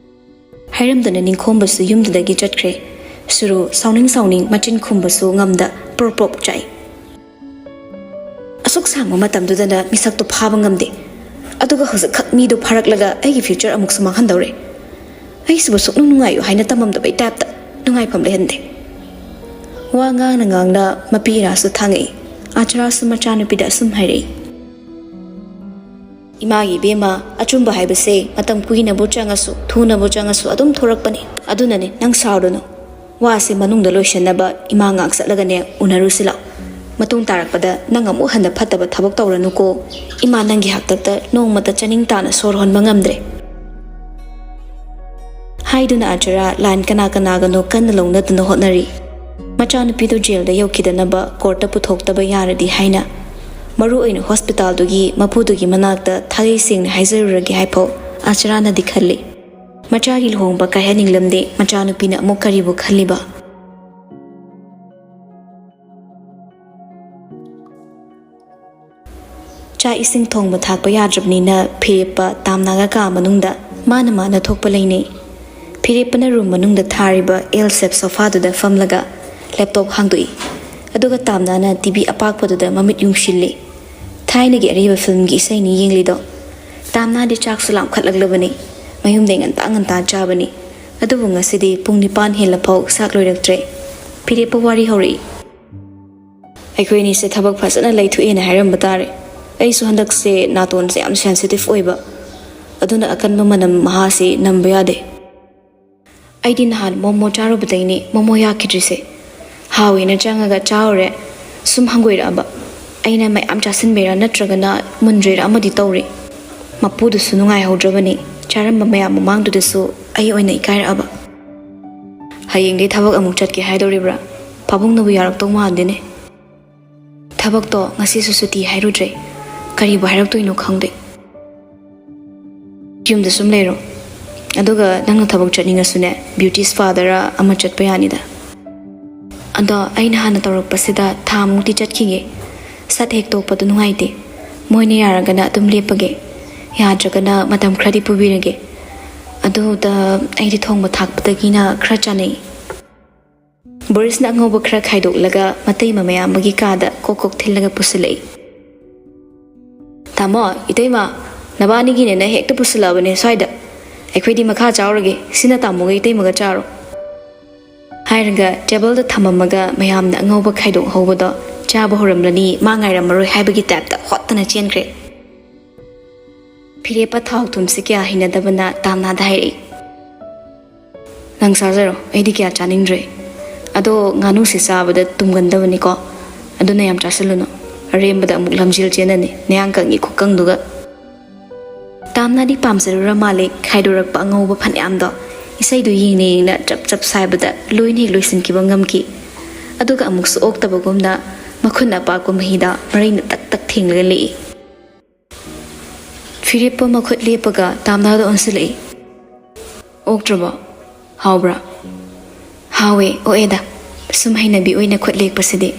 ꯍꯥꯏꯔꯝꯗꯅ ꯅꯤꯡꯈꯣꯝꯕꯁꯨ ꯌꯨꯝꯗꯨꯗꯒꯤ ꯆꯠꯈ꯭ꯔꯦ꯫ ꯁꯨꯔꯨ ꯁꯥꯎꯅꯤꯡ ꯁꯥꯎꯅꯤꯡ ꯃꯆꯤꯟ ꯈꯨꯝꯕꯁꯨ ꯉꯝꯗ ꯄ꯭ꯔꯣꯞ ꯄ꯭ꯔꯣꯞ ꯆꯥꯛꯏ꯫ ꯑꯁꯨꯛ ꯁꯥꯡꯕ ꯃꯇꯝꯗꯨꯗꯅ ꯃꯤꯁꯛꯇꯣ ꯐꯥꯕ ꯉꯝꯗꯦ꯫ ꯑꯗꯨꯒ ꯍꯧꯖꯤꯛꯈꯛ ꯃꯤꯗꯣ ꯐꯥꯔꯛꯂꯒ ꯑꯩꯒꯤ ꯐ꯭ꯌꯨꯆꯔ ꯑꯃꯨꯛꯁꯨ ꯃꯥꯡꯍꯟꯗꯧꯔꯦ꯫ ꯑꯩꯁꯤꯕꯨ ꯁꯨꯛꯅꯨꯡ ꯅꯨꯡꯉꯥꯏꯌꯨ ꯍꯥꯏꯅ ꯇꯝꯃꯝꯗꯕꯩ ꯇꯥꯏꯞꯇ ꯅꯨꯡꯉꯥꯏꯐꯝ ꯂꯩꯍꯟꯗꯦ꯫ ꯋꯥ ꯉꯥꯡꯅ ꯉꯥꯡꯅ ꯃꯄꯤ ꯏꯔꯥꯁꯨ ꯊꯥꯡꯉꯛꯏ꯫ ꯑꯥꯆꯔꯥꯁꯨ ꯃꯆꯥꯅꯨꯄꯤꯗ ꯑꯁꯨꯝ ꯍꯥꯏꯔꯛꯏ꯫ "ꯏꯃꯥꯒꯤ ꯏꯕꯦꯝꯃ, ꯑꯆꯨꯝꯕ ꯍꯥꯏꯕꯁꯦ ꯃꯇꯝ ꯀꯨꯏꯅꯕꯨ ꯆꯪꯉꯁꯨ, ꯊꯨꯅꯕꯨ ꯆꯪꯉꯁꯨ ꯑꯗꯨꯝ ꯊꯣꯔꯛꯄꯅꯤ꯫ ꯑꯗꯨꯅꯅꯦ ꯅꯪ ꯁꯥꯎꯔꯨꯅꯨ꯫ ꯋꯥꯁꯤ ꯃꯅꯨꯡꯗ ꯂꯣꯏꯁꯤꯟꯅꯕ ꯏꯃꯥ ꯉꯥꯛ ꯆꯠꯂꯒꯅꯦ ꯎꯅꯔꯨꯁꯤ ꯂꯥꯛꯑꯣ꯫ ꯃꯇꯨꯡ ꯇꯥꯔꯛꯄꯗ ꯅꯪ ꯑꯃꯨꯛ ꯍꯟꯅ ꯐꯠꯇꯕ ꯊꯕꯛ ꯇꯧꯔꯅꯨꯀꯣ꯫ ꯏꯃꯥ ꯅꯪꯒꯤ ꯍꯥꯛꯇꯛꯇ ꯅꯣꯡꯃꯇ ꯆꯥꯅꯤꯡ ꯇꯥꯅ ꯁꯣꯔ ꯍꯣꯟꯕ ꯉꯝꯗ꯭ꯔꯦ꯫" ꯍꯥꯏꯗꯨꯅ ꯑꯥꯆꯔꯥ ꯂꯥꯏꯟ ꯀꯅꯥ ꯀꯅꯥꯒꯅꯣ ꯀꯟꯅ ꯂꯧꯅꯗꯨꯅ ꯍꯣꯠꯅꯔꯤ꯫ ꯃꯆꯥꯅꯨꯄꯤꯗꯨ ꯖꯦꯜꯗ ꯌꯧꯈꯤꯗꯅꯕ ꯀꯣꯔꯠꯇ ꯄꯨꯊꯣꯛꯇꯕ ꯌꯥꯔꯗꯤ ꯍꯥꯏꯅ꯫ ꯃꯔꯨ ꯑꯣꯏꯅ ꯍꯣꯁꯄꯤꯇꯥꯜꯗꯨꯒꯤ ꯃꯄꯨꯗꯨꯒꯤ ꯃꯅꯥꯛꯇ ꯊꯥꯒꯩ ꯁꯦꯡꯅ ꯍꯥꯏꯖꯔꯨꯔꯒꯦ ꯍꯥꯏꯐꯥꯎ ꯑꯆꯔꯥꯅꯗꯤ ꯈꯜꯂꯤ꯫ ꯃꯆꯥꯒꯤ ꯂꯨꯍꯣꯡꯕ ꯀꯥꯏꯍꯟꯅꯤꯡꯂꯝꯗꯦ, ꯃꯆꯥꯅꯨꯄꯤꯅ ꯑꯃꯨꯛ ꯀꯔꯤꯕꯨ ꯈꯜꯂꯤꯕ? ꯆꯥꯛ ꯏꯁꯤꯡ ꯊꯣꯡꯕ ꯊꯥꯛꯄ ꯌꯥꯗ꯭ꯔꯕꯅꯤꯅ ꯐꯤꯔꯦꯞꯄ ꯇꯥꯝꯅꯥꯒ ꯀꯥ ꯃꯅꯨꯡꯗ ꯃꯥꯅ ꯃꯥꯅ ꯊꯣꯛꯄ ꯂꯩꯅꯩ꯫ ꯐꯤꯔꯦꯞꯄꯅ ꯔꯨꯝ ꯃꯅꯨꯡꯗ ꯊꯥꯔꯤꯕ ꯑꯦꯜ ꯁꯦꯞ ꯁꯣꯐꯥꯗꯨꯗ ꯐꯝꯂꯒ ꯂꯦꯞꯇꯣꯞ ꯍꯥꯡꯗꯣꯛꯏ꯫ ꯑꯗꯨꯒ ꯇꯥꯝꯅꯥꯅ ꯇꯤꯚꯤ ꯑꯄꯥꯛꯄꯗꯨꯗ ꯃꯃꯤꯠ ꯌꯨꯡꯁꯤꯜꯂꯤ꯫ ꯊꯥꯏꯅꯒꯤ ꯑꯔꯤꯕ ꯐꯤꯂꯝꯒꯤ ꯏꯁꯩꯅꯤ ꯌꯦꯡꯂꯤꯗꯣ꯫ ꯇꯥꯝꯅꯥꯗꯤ ꯆꯥꯛꯁꯨ ꯂꯥꯝꯈꯠꯂꯛꯂꯕꯅꯤ꯫ ꯃꯌꯨꯝꯗꯩ ꯉꯟꯇꯥ ꯉꯟꯇꯥ ꯆꯥꯕꯅꯤ꯫ ꯑꯗꯨꯕꯨ ꯉꯁꯤꯗꯤ ꯄꯨꯡ ꯅꯤꯄꯥꯟ ꯍꯦꯜꯂꯐꯥꯎ ꯆꯥꯛ ꯂꯣꯏꯔꯛꯇ꯭ꯔꯦ꯫ ꯐꯤꯔꯦꯞꯄ ꯋꯥꯔꯤ ꯍꯧꯔꯛꯏ꯫ ꯑꯩꯈꯣꯏ ꯑꯅꯤꯁꯦ ꯊꯕꯛ ꯐꯖꯅ ꯂꯩꯊꯣꯛꯑꯦꯅ ꯍꯥꯏꯔꯝꯕ ꯇꯥꯔꯦ꯫ ꯑꯩꯁꯨ ꯍꯟꯗꯛꯁꯦ ꯅꯥꯇꯣꯟꯁꯦ ꯌꯥꯝ ꯁꯦꯟꯁꯤꯇꯤꯞ ꯑꯣꯏꯕ, ꯑꯗꯨꯅ ꯑꯀꯟꯕ ꯃꯅꯝ ꯃꯍꯥꯁꯤ ꯅꯝꯕ ꯌꯥꯗꯦ꯫ ꯑꯩꯗꯤ ꯅꯍꯥꯟ ꯃꯣꯃꯣ ꯆꯥꯔꯨꯕꯗꯩꯅꯦ ꯃꯣꯃꯣ ꯌꯥꯈꯤꯗ꯭ꯔꯤꯁꯦ꯫ ꯍꯥꯎꯋꯦꯅ ꯆꯪꯉꯒ ꯆꯥꯔꯨꯔꯦ, ꯁꯨꯝ ꯍꯪꯒꯣꯏꯔꯛꯑꯕ꯫ ꯑꯩꯅ ꯃꯌꯥꯝ ꯆꯥꯁꯤꯟꯕꯩꯔꯥ ꯅꯠꯇ꯭ꯔꯒꯅ ꯃꯨꯟꯗ꯭ꯔꯤꯔꯥ ꯑꯃꯗꯤ ꯇꯧꯔꯦ꯫ ꯃꯄꯨꯗꯨꯁꯨ ꯅꯨꯡꯉꯥꯏꯍꯧꯗ꯭ꯔꯕꯅꯤ, ꯆꯥꯔꯝꯕ ꯃꯌꯥꯝ ꯃꯃꯥꯡꯗꯨꯗꯁꯨ ꯑꯩ ꯑꯣꯏꯅ ꯏꯀꯥꯏꯔꯛꯑꯕ꯫ ꯍꯌꯦꯡꯗꯤ ꯊꯕꯛ ꯑꯃꯨꯛ ꯆꯠꯀꯦ ꯍꯥꯏꯗꯧꯔꯤꯕ꯭ꯔꯥ? ꯄꯥꯕꯨꯡꯅꯕꯨ ꯌꯥꯔꯛꯇꯧ ꯃꯥꯟꯗꯦꯅꯦ꯫ ꯊꯕꯛꯇꯣ ꯉꯁꯤꯁꯨ ꯁꯨꯇꯤ ꯍꯥꯏꯔꯨꯗ꯭ꯔꯦ꯫ ꯀꯔꯤꯕꯨ ꯍꯥꯏꯔꯛꯇꯣꯏꯅꯣ ꯈꯪꯗꯦ꯫ ꯌꯨꯝꯗ ꯁꯨꯝ ꯂꯩꯔꯣ꯫ ꯑꯗꯨꯒ ꯅꯪꯅ ꯊꯕꯛ ꯆꯠꯅꯤꯡꯉꯁꯨꯅꯦ, ꯕ꯭ꯌꯨꯇꯤ ꯁ꯭ꯄꯥꯗꯔ ꯑꯃ ꯆꯠꯄ ꯌꯥꯅꯤꯗ꯫ ꯑꯗꯣ ꯑꯩꯅ ꯍꯥꯟꯅ ꯇꯧꯔꯛꯄꯁꯤꯗ ꯊꯥ ꯃꯨꯛꯇꯤ ꯆꯠꯈꯤꯒꯦ꯫ ꯁꯠ ꯍꯦꯛ ꯇꯣꯛꯄꯗꯣ ꯅꯨꯡꯉꯥꯏꯇꯦ꯫ ꯃꯣꯏꯅ ꯌꯥꯔꯒꯅ ꯑꯗꯨꯝ ꯂꯦꯞꯄꯒꯦ, ꯌꯥꯗ꯭ꯔꯒꯅ ꯃꯇꯝ ꯈꯔꯗꯤ ꯄꯨꯕꯤꯔꯒꯦ꯫ ꯑꯗꯨꯗ ꯑꯩꯗꯤ ꯊꯣꯡꯕ ꯊꯥꯛꯄꯗꯒꯤꯅ ꯈꯔ ꯆꯥꯅꯩ꯫ ꯕꯣꯔꯤꯁꯅ ꯑꯉꯧꯕ ꯈꯔ ꯈꯥꯏꯗꯣꯛꯂꯒ ꯃꯇꯩꯃ ꯃꯌꯥꯝꯕꯒꯤ ꯀꯥꯗ ꯀꯣꯛ ꯀꯣꯛ ꯊꯤꯜꯂꯒ ꯄꯨꯁꯤꯜꯂꯛꯏ꯫ "ꯇꯥꯃꯣ, ꯏꯇꯩꯃ, ꯅꯕꯥꯅꯤꯒꯤꯅꯦꯅ ꯍꯦꯛꯇ ꯄꯨꯁꯤꯜꯂꯛꯑꯕꯅꯦ ꯁ꯭ꯋꯥꯏꯗ꯫ ꯑꯩꯈꯣꯏꯗꯤ ꯃꯈꯥ ꯆꯥꯎꯔꯒꯦ, ꯁꯤꯅ ꯇꯥꯃꯣꯒ ꯏꯇꯩꯃꯒ ꯆꯥꯔꯣ"꯫ ꯍꯥꯏꯔꯒ ꯇꯦꯕꯜꯗ ꯊꯝꯃꯝꯃꯒ ꯃꯌꯥꯝꯅ ꯑꯉꯧꯕ ꯈꯥꯏꯗꯣꯛꯍꯧꯕꯗꯣ ꯆꯥꯕ ꯍꯧꯔꯝꯂꯅꯤ, ꯃꯥ ꯉꯥꯏꯔꯝꯃꯔꯣꯏ ꯍꯥꯏꯕꯒꯤ ꯇꯥꯏꯞꯇ ꯍꯣꯠꯇꯅ ꯆꯦꯟꯈ꯭ꯔꯦ꯫ ꯐꯤꯔꯦꯞꯄ ꯊꯥꯎ ꯊꯨꯝꯁꯦ ꯀꯌꯥ ꯍꯩꯅꯗꯕꯅ ꯇꯥꯝꯅꯥꯗ ꯍꯥꯏꯔꯛꯏ꯫ "ꯅꯪ ꯆꯥꯖꯔꯣ, ꯑꯩꯗꯤ ꯀꯌꯥ ꯆꯥꯅꯤꯡꯗ꯭ꯔꯦ꯫ ꯑꯗꯣ ꯉꯥꯅꯨꯁꯦ ꯆꯥꯕꯗ ꯇꯨꯝꯒꯟꯗꯕꯅꯤꯀꯣ, ꯑꯗꯨꯅ ꯌꯥꯝ ꯆꯥꯁꯤꯜꯂꯨꯅꯨ꯫ ꯑꯔꯦꯝꯕꯗ ꯑꯃꯨꯛ ꯂꯝꯖꯦꯜ ꯆꯦꯟꯅꯅꯤ, ꯅꯌꯥꯡ ꯀꯪꯉꯤ ꯈꯨꯀꯪꯗꯨꯒ"꯫ ꯇꯥꯝꯅꯥꯗꯤ ꯄꯥꯝꯖꯔꯨꯔ ꯃꯥꯜꯂꯦ ꯈꯥꯏꯗꯣꯔꯛꯄ ꯑꯉꯧꯕ ꯐꯅꯌꯥꯝꯗꯣ꯫ ꯏꯁꯩꯗꯨ ꯌꯦꯡꯅ ꯌꯦꯡꯅ ꯆꯞ ꯆꯞ ꯁꯥꯏꯕꯗ ꯂꯣꯏꯅ ꯍꯦꯛ ꯂꯣꯏꯁꯤꯟꯈꯤꯕ ꯉꯝꯈꯤ꯫ ꯑꯗꯨꯒ ꯑꯃꯨꯛꯁꯨ ꯑꯣꯛꯇꯕꯒꯨꯝꯅ ꯃꯈꯨꯠꯅ ꯑꯄꯥꯛꯄ ꯃꯍꯤꯗ ꯃꯔꯩꯅ ꯇꯛ ꯇꯛ ꯊꯦꯡꯂꯒ ꯂꯦꯛꯏ꯫ ꯐꯤꯔꯦꯞꯄ ꯃꯈꯨꯠ ꯂꯦꯞꯄꯒ ꯇꯥꯝꯅꯥꯗ ꯑꯣꯟꯁꯤꯜꯂꯛꯏ꯫ "ꯑꯣꯛꯇ꯭ꯔꯕꯣ? ꯍꯥꯎꯕ꯭ꯔꯥ?" "ꯍꯥꯎꯋꯦ, ꯑꯣꯛꯑꯦꯗ꯫ ꯁꯨꯝ ꯍꯩꯅꯕꯤ ꯑꯣꯏꯅ ꯈꯨꯠ ꯂꯦꯛꯄꯁꯤꯗꯤ"꯫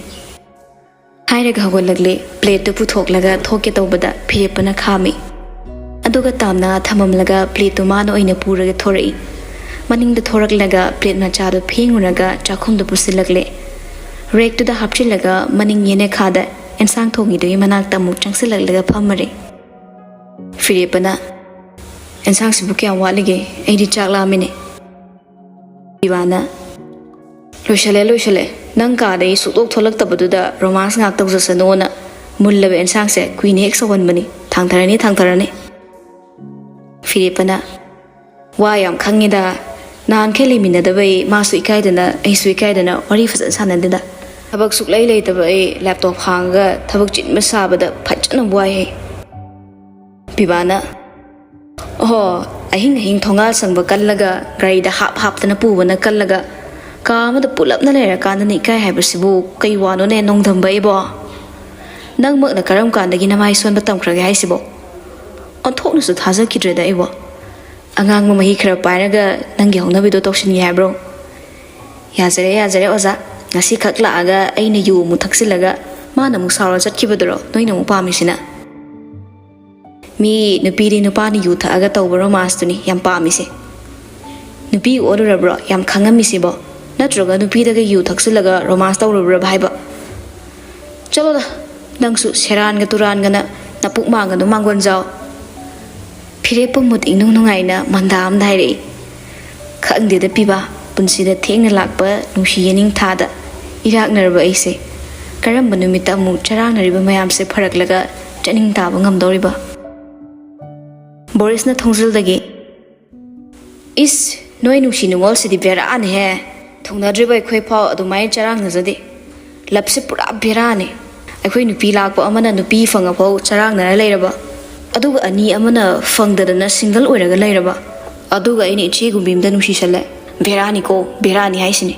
ꯍꯥꯏꯔꯒ ꯍꯧꯒꯠꯂꯛꯂꯦ꯫ ꯄ꯭ꯂꯦꯠꯇꯨ ꯄꯨꯊꯣꯛꯂꯒ ꯊꯣꯛꯀꯦ ꯇꯧꯕꯗ ꯐꯤꯔꯦꯞꯄꯅ ꯈꯥꯝꯃꯤ꯫ ꯑꯗꯨꯒ ꯇꯥꯝꯅꯥ ꯊꯝꯃꯝꯂꯒ ꯄ꯭ꯂꯦꯠꯇꯨ ꯃꯥꯅ ꯑꯣꯏꯅ ꯄꯨꯔꯒ ꯊꯣꯔꯛꯏ꯫ ꯃꯅꯤꯡꯗ ꯊꯣꯔꯛꯂꯒ ꯄ꯭ꯂꯦꯠ ꯃꯆꯥꯗꯨ ꯐꯦꯡꯉꯨꯔꯒ ꯆꯥꯛꯈꯨꯝꯗ ꯄꯨꯁꯤꯜꯂꯛꯂꯦ꯫ ꯔꯦꯛꯇꯨꯗ ꯍꯥꯞꯆꯤꯜꯂꯒ ꯃꯅꯤꯡ ꯌꯦꯅꯈꯥꯗ ꯑꯦꯟꯁꯥꯡ ꯊꯣꯡꯉꯤꯗꯨꯒꯤ ꯃꯅꯥꯛꯇ ꯑꯃꯨꯛ ꯆꯪꯁꯤꯜꯂꯛꯂꯒ ꯐꯝꯃꯔꯦ꯫ ꯐꯤꯔꯦꯞꯄꯅ, "ꯑꯦꯟꯁꯥꯡꯁꯤꯕꯨ ꯀꯌꯥꯝ ꯋꯥꯠꯂꯤꯒꯦ? ꯑꯩꯗꯤ ꯆꯥꯛ ꯂꯥꯝꯃꯤꯅꯦ"꯫ ꯄꯤꯕꯥꯅ, "ꯂꯣꯏꯁꯜꯂꯦ, ꯂꯣꯏꯁꯜꯂꯦ꯫ ꯅꯪ ꯀꯥꯗꯒꯤ ꯁꯨꯛꯊꯣꯛ ꯊꯣꯛꯂꯛꯇꯕꯗꯨꯗ ꯔꯣꯃꯥꯟꯁ ꯉꯥꯛ ꯇꯧꯖꯁꯅꯨꯅ ꯃꯨꯜꯂꯕ ꯑꯦꯟꯁꯥꯡꯁꯦ ꯀꯨꯏꯅ ꯍꯦꯛ ꯁꯧꯍꯟꯕꯅꯤ꯫ ꯊꯥꯡꯊꯔꯅꯤ, ꯊꯥꯡꯊꯔꯅꯤ"꯫ ꯐꯤꯔꯦꯞꯄꯅ, "ꯋꯥ ꯌꯥꯝ ꯈꯪꯉꯤꯗ꯫ ꯅꯍꯥꯟꯈꯩ ꯂꯩꯃꯤꯟꯅꯗꯕꯩ ꯃꯥꯁꯨ ꯏꯀꯥꯏꯗꯅ ꯑꯩꯁꯨ ꯏꯀꯥꯏꯗꯅ ꯋꯥꯔꯤ ꯐꯖꯅ ꯁꯥꯟꯅꯗꯦꯗ꯫ ꯊꯕꯛ ꯁꯨꯛꯂꯩ ꯂꯩꯇꯕ ꯑꯩ ꯂꯦꯞꯇꯣꯞ ꯍꯥꯡꯉꯒ ꯊꯕꯛ ꯆꯤꯟꯕ ꯁꯥꯕꯗ ꯐꯖꯅ ꯋꯥꯏꯍꯦ"꯫ ꯄꯤꯕꯥꯅ, "ꯑꯣꯍꯣ, ꯑꯍꯤꯡ ꯑꯍꯤꯡ ꯊꯣꯡꯒꯥꯜ ꯁꯪꯕ ꯀꯜꯂꯒ ꯒꯥꯔꯤꯗ ꯍꯥꯞ ꯍꯥꯞꯇꯅ ꯄꯨꯕꯅ ꯀꯜꯂꯒ ꯀꯥ ꯑꯃꯗ ꯄꯨꯂꯞꯅ ꯂꯩꯔꯀꯥꯟꯗꯅ ꯏꯀꯥꯏ ꯍꯥꯏꯕꯁꯤꯕꯨ ꯀꯩ ꯋꯥꯅꯣꯅꯦ, ꯅꯣꯡꯗꯝꯕ ꯑꯩꯕꯣ? ꯅꯪꯃꯛꯅ ꯀꯔꯝ ꯀꯥꯟꯗꯒꯤ ꯅꯃꯥꯏ ꯁꯣꯟꯕ ꯇꯝꯈ꯭ꯔꯒꯦ ꯍꯥꯏꯁꯤꯕꯣ? ꯑꯣꯟꯊꯣꯛꯅꯁꯨ ꯊꯥꯖꯈꯤꯗ꯭ꯔꯦꯗ ꯑꯩꯕꯣ꯫ ꯑꯉꯥꯡꯕ ꯃꯍꯤ ꯈꯔ ꯄꯥꯏꯔꯒ ꯅꯪꯒꯤ ꯍꯧꯅꯕꯤꯗꯣ ꯇꯧꯁꯤꯟꯒꯦ ꯍꯥꯏꯕ꯭ꯔꯣ? ꯌꯥꯖꯔꯦ, ꯌꯥꯖꯔꯦ ꯑꯣꯖꯥ, ꯉꯁꯤꯈꯛ ꯂꯥꯛꯑꯒ ꯑꯩꯅ ꯌꯨ ꯑꯃꯨꯛ ꯊꯛꯆꯤꯜꯂꯒ ꯃꯥꯅ ꯑꯃꯨꯛ ꯁꯥꯎꯔ ꯆꯠꯈꯤꯕꯗꯨꯔꯣ ꯅꯣꯏꯅ ꯑꯃꯨꯛ ꯄꯥꯝꯃꯤꯁꯤꯅ? ꯃꯤ ꯅꯨꯄꯤꯗꯤ ꯅꯨꯄꯥꯅ ꯌꯨ ꯊꯛꯑꯒ ꯇꯧꯕ ꯔꯣꯃꯥꯟꯁꯇꯨꯅꯤ ꯌꯥꯝ ꯄꯥꯝꯃꯤꯁꯦ꯫ ꯅꯨꯄꯤ ꯑꯣꯜꯂꯨꯔꯕ꯭ꯔꯣ ꯌꯥꯝ ꯈꯪꯉꯝꯃꯤꯁꯤꯕꯣ? ꯅꯠꯇ꯭ꯔꯒ ꯅꯨꯄꯤꯗꯒ ꯌꯨ ꯊꯛꯆꯤꯜꯂꯒ ꯔꯣꯃꯥꯟꯁ ꯇꯧꯔꯨꯔꯕ꯭ꯔꯕ ꯍꯥꯏꯕ? ꯆꯠꯂꯣꯗ, ꯅꯪꯁꯨ ꯁꯦꯔꯥꯟꯒ ꯇꯨꯔꯥꯟꯒꯅ ꯅꯄꯨꯛ ꯃꯥꯡꯒꯅꯨ ꯃꯥꯡꯒꯣꯟꯖꯥꯎ"꯫ ꯐꯤꯔꯦꯞꯄ ꯃꯨꯠ ꯏꯅꯨꯡ ꯅꯨꯡꯉꯥꯏꯅ ꯃꯟꯗꯥ ꯑꯃꯗ ꯍꯥꯏꯔꯛꯏ꯫ ꯈꯪꯗꯦꯗ ꯄꯤꯕꯥ, ꯄꯨꯟꯁꯤꯗ ꯊꯦꯡꯅ ꯂꯥꯛꯄ ꯅꯨꯡꯁꯤ ꯌꯦꯅꯤꯡꯊꯥꯗ ꯏꯔꯥꯛꯅꯔꯕ ꯑꯩꯁꯦ ꯀꯔꯝꯕ ꯅꯨꯃꯤꯠꯇ ꯑꯃꯨꯛ ꯆꯔꯥꯡꯅꯔꯤꯕ ꯃꯌꯥꯝꯁꯦ ꯐꯔꯛꯂꯒ ꯆꯠꯅꯤꯡ ꯇꯥꯕ ꯉꯝꯗꯧꯔꯤꯕ? ꯕꯣꯔꯤꯁꯅ ꯊꯣꯡꯖꯤꯜꯗꯒꯤ, "ꯏꯁ, ꯅꯣꯏ ꯅꯨꯡꯁꯤ ꯅꯨꯡꯉꯣꯜꯁꯤꯗꯤ ꯕꯦꯔꯥꯅꯤꯍꯦ꯫ ꯊꯨꯡꯅꯗ꯭ꯔꯤꯕ ꯑꯩꯈꯣꯏ ꯐꯥꯎ ꯑꯗꯨꯃꯥꯏꯅ ꯆꯔꯥꯡꯅꯖꯗꯦ꯫ ꯂꯞꯁꯦ ꯄꯨꯔꯥ ꯕꯦꯔꯥꯅꯤ꯫ ꯑꯩꯈꯣꯏ ꯅꯨꯄꯤ ꯂꯥꯛꯄ ꯑꯃꯅ ꯅꯨꯄꯤ ꯐꯪꯉꯐꯥꯎ ꯆꯔꯥꯡꯅꯔ ꯂꯩꯔꯕ, ꯑꯗꯨꯒ ꯑꯅꯤ ꯑꯃꯅ ꯐꯪꯗꯗꯅ ꯁꯤꯡꯒꯜ ꯑꯣꯏꯔꯒ ꯂꯩꯔꯕ, ꯑꯗꯨꯒ ꯑꯩꯅ ꯏꯆꯦꯒꯨꯝꯕꯤ ꯑꯃꯗ ꯅꯨꯡꯁꯤꯁꯜꯂꯦ꯫ ꯕꯦꯔꯥꯅꯤꯀꯣ, ꯕꯦꯔꯥꯅꯤ ꯍꯥꯏꯁꯤꯅꯤ"꯫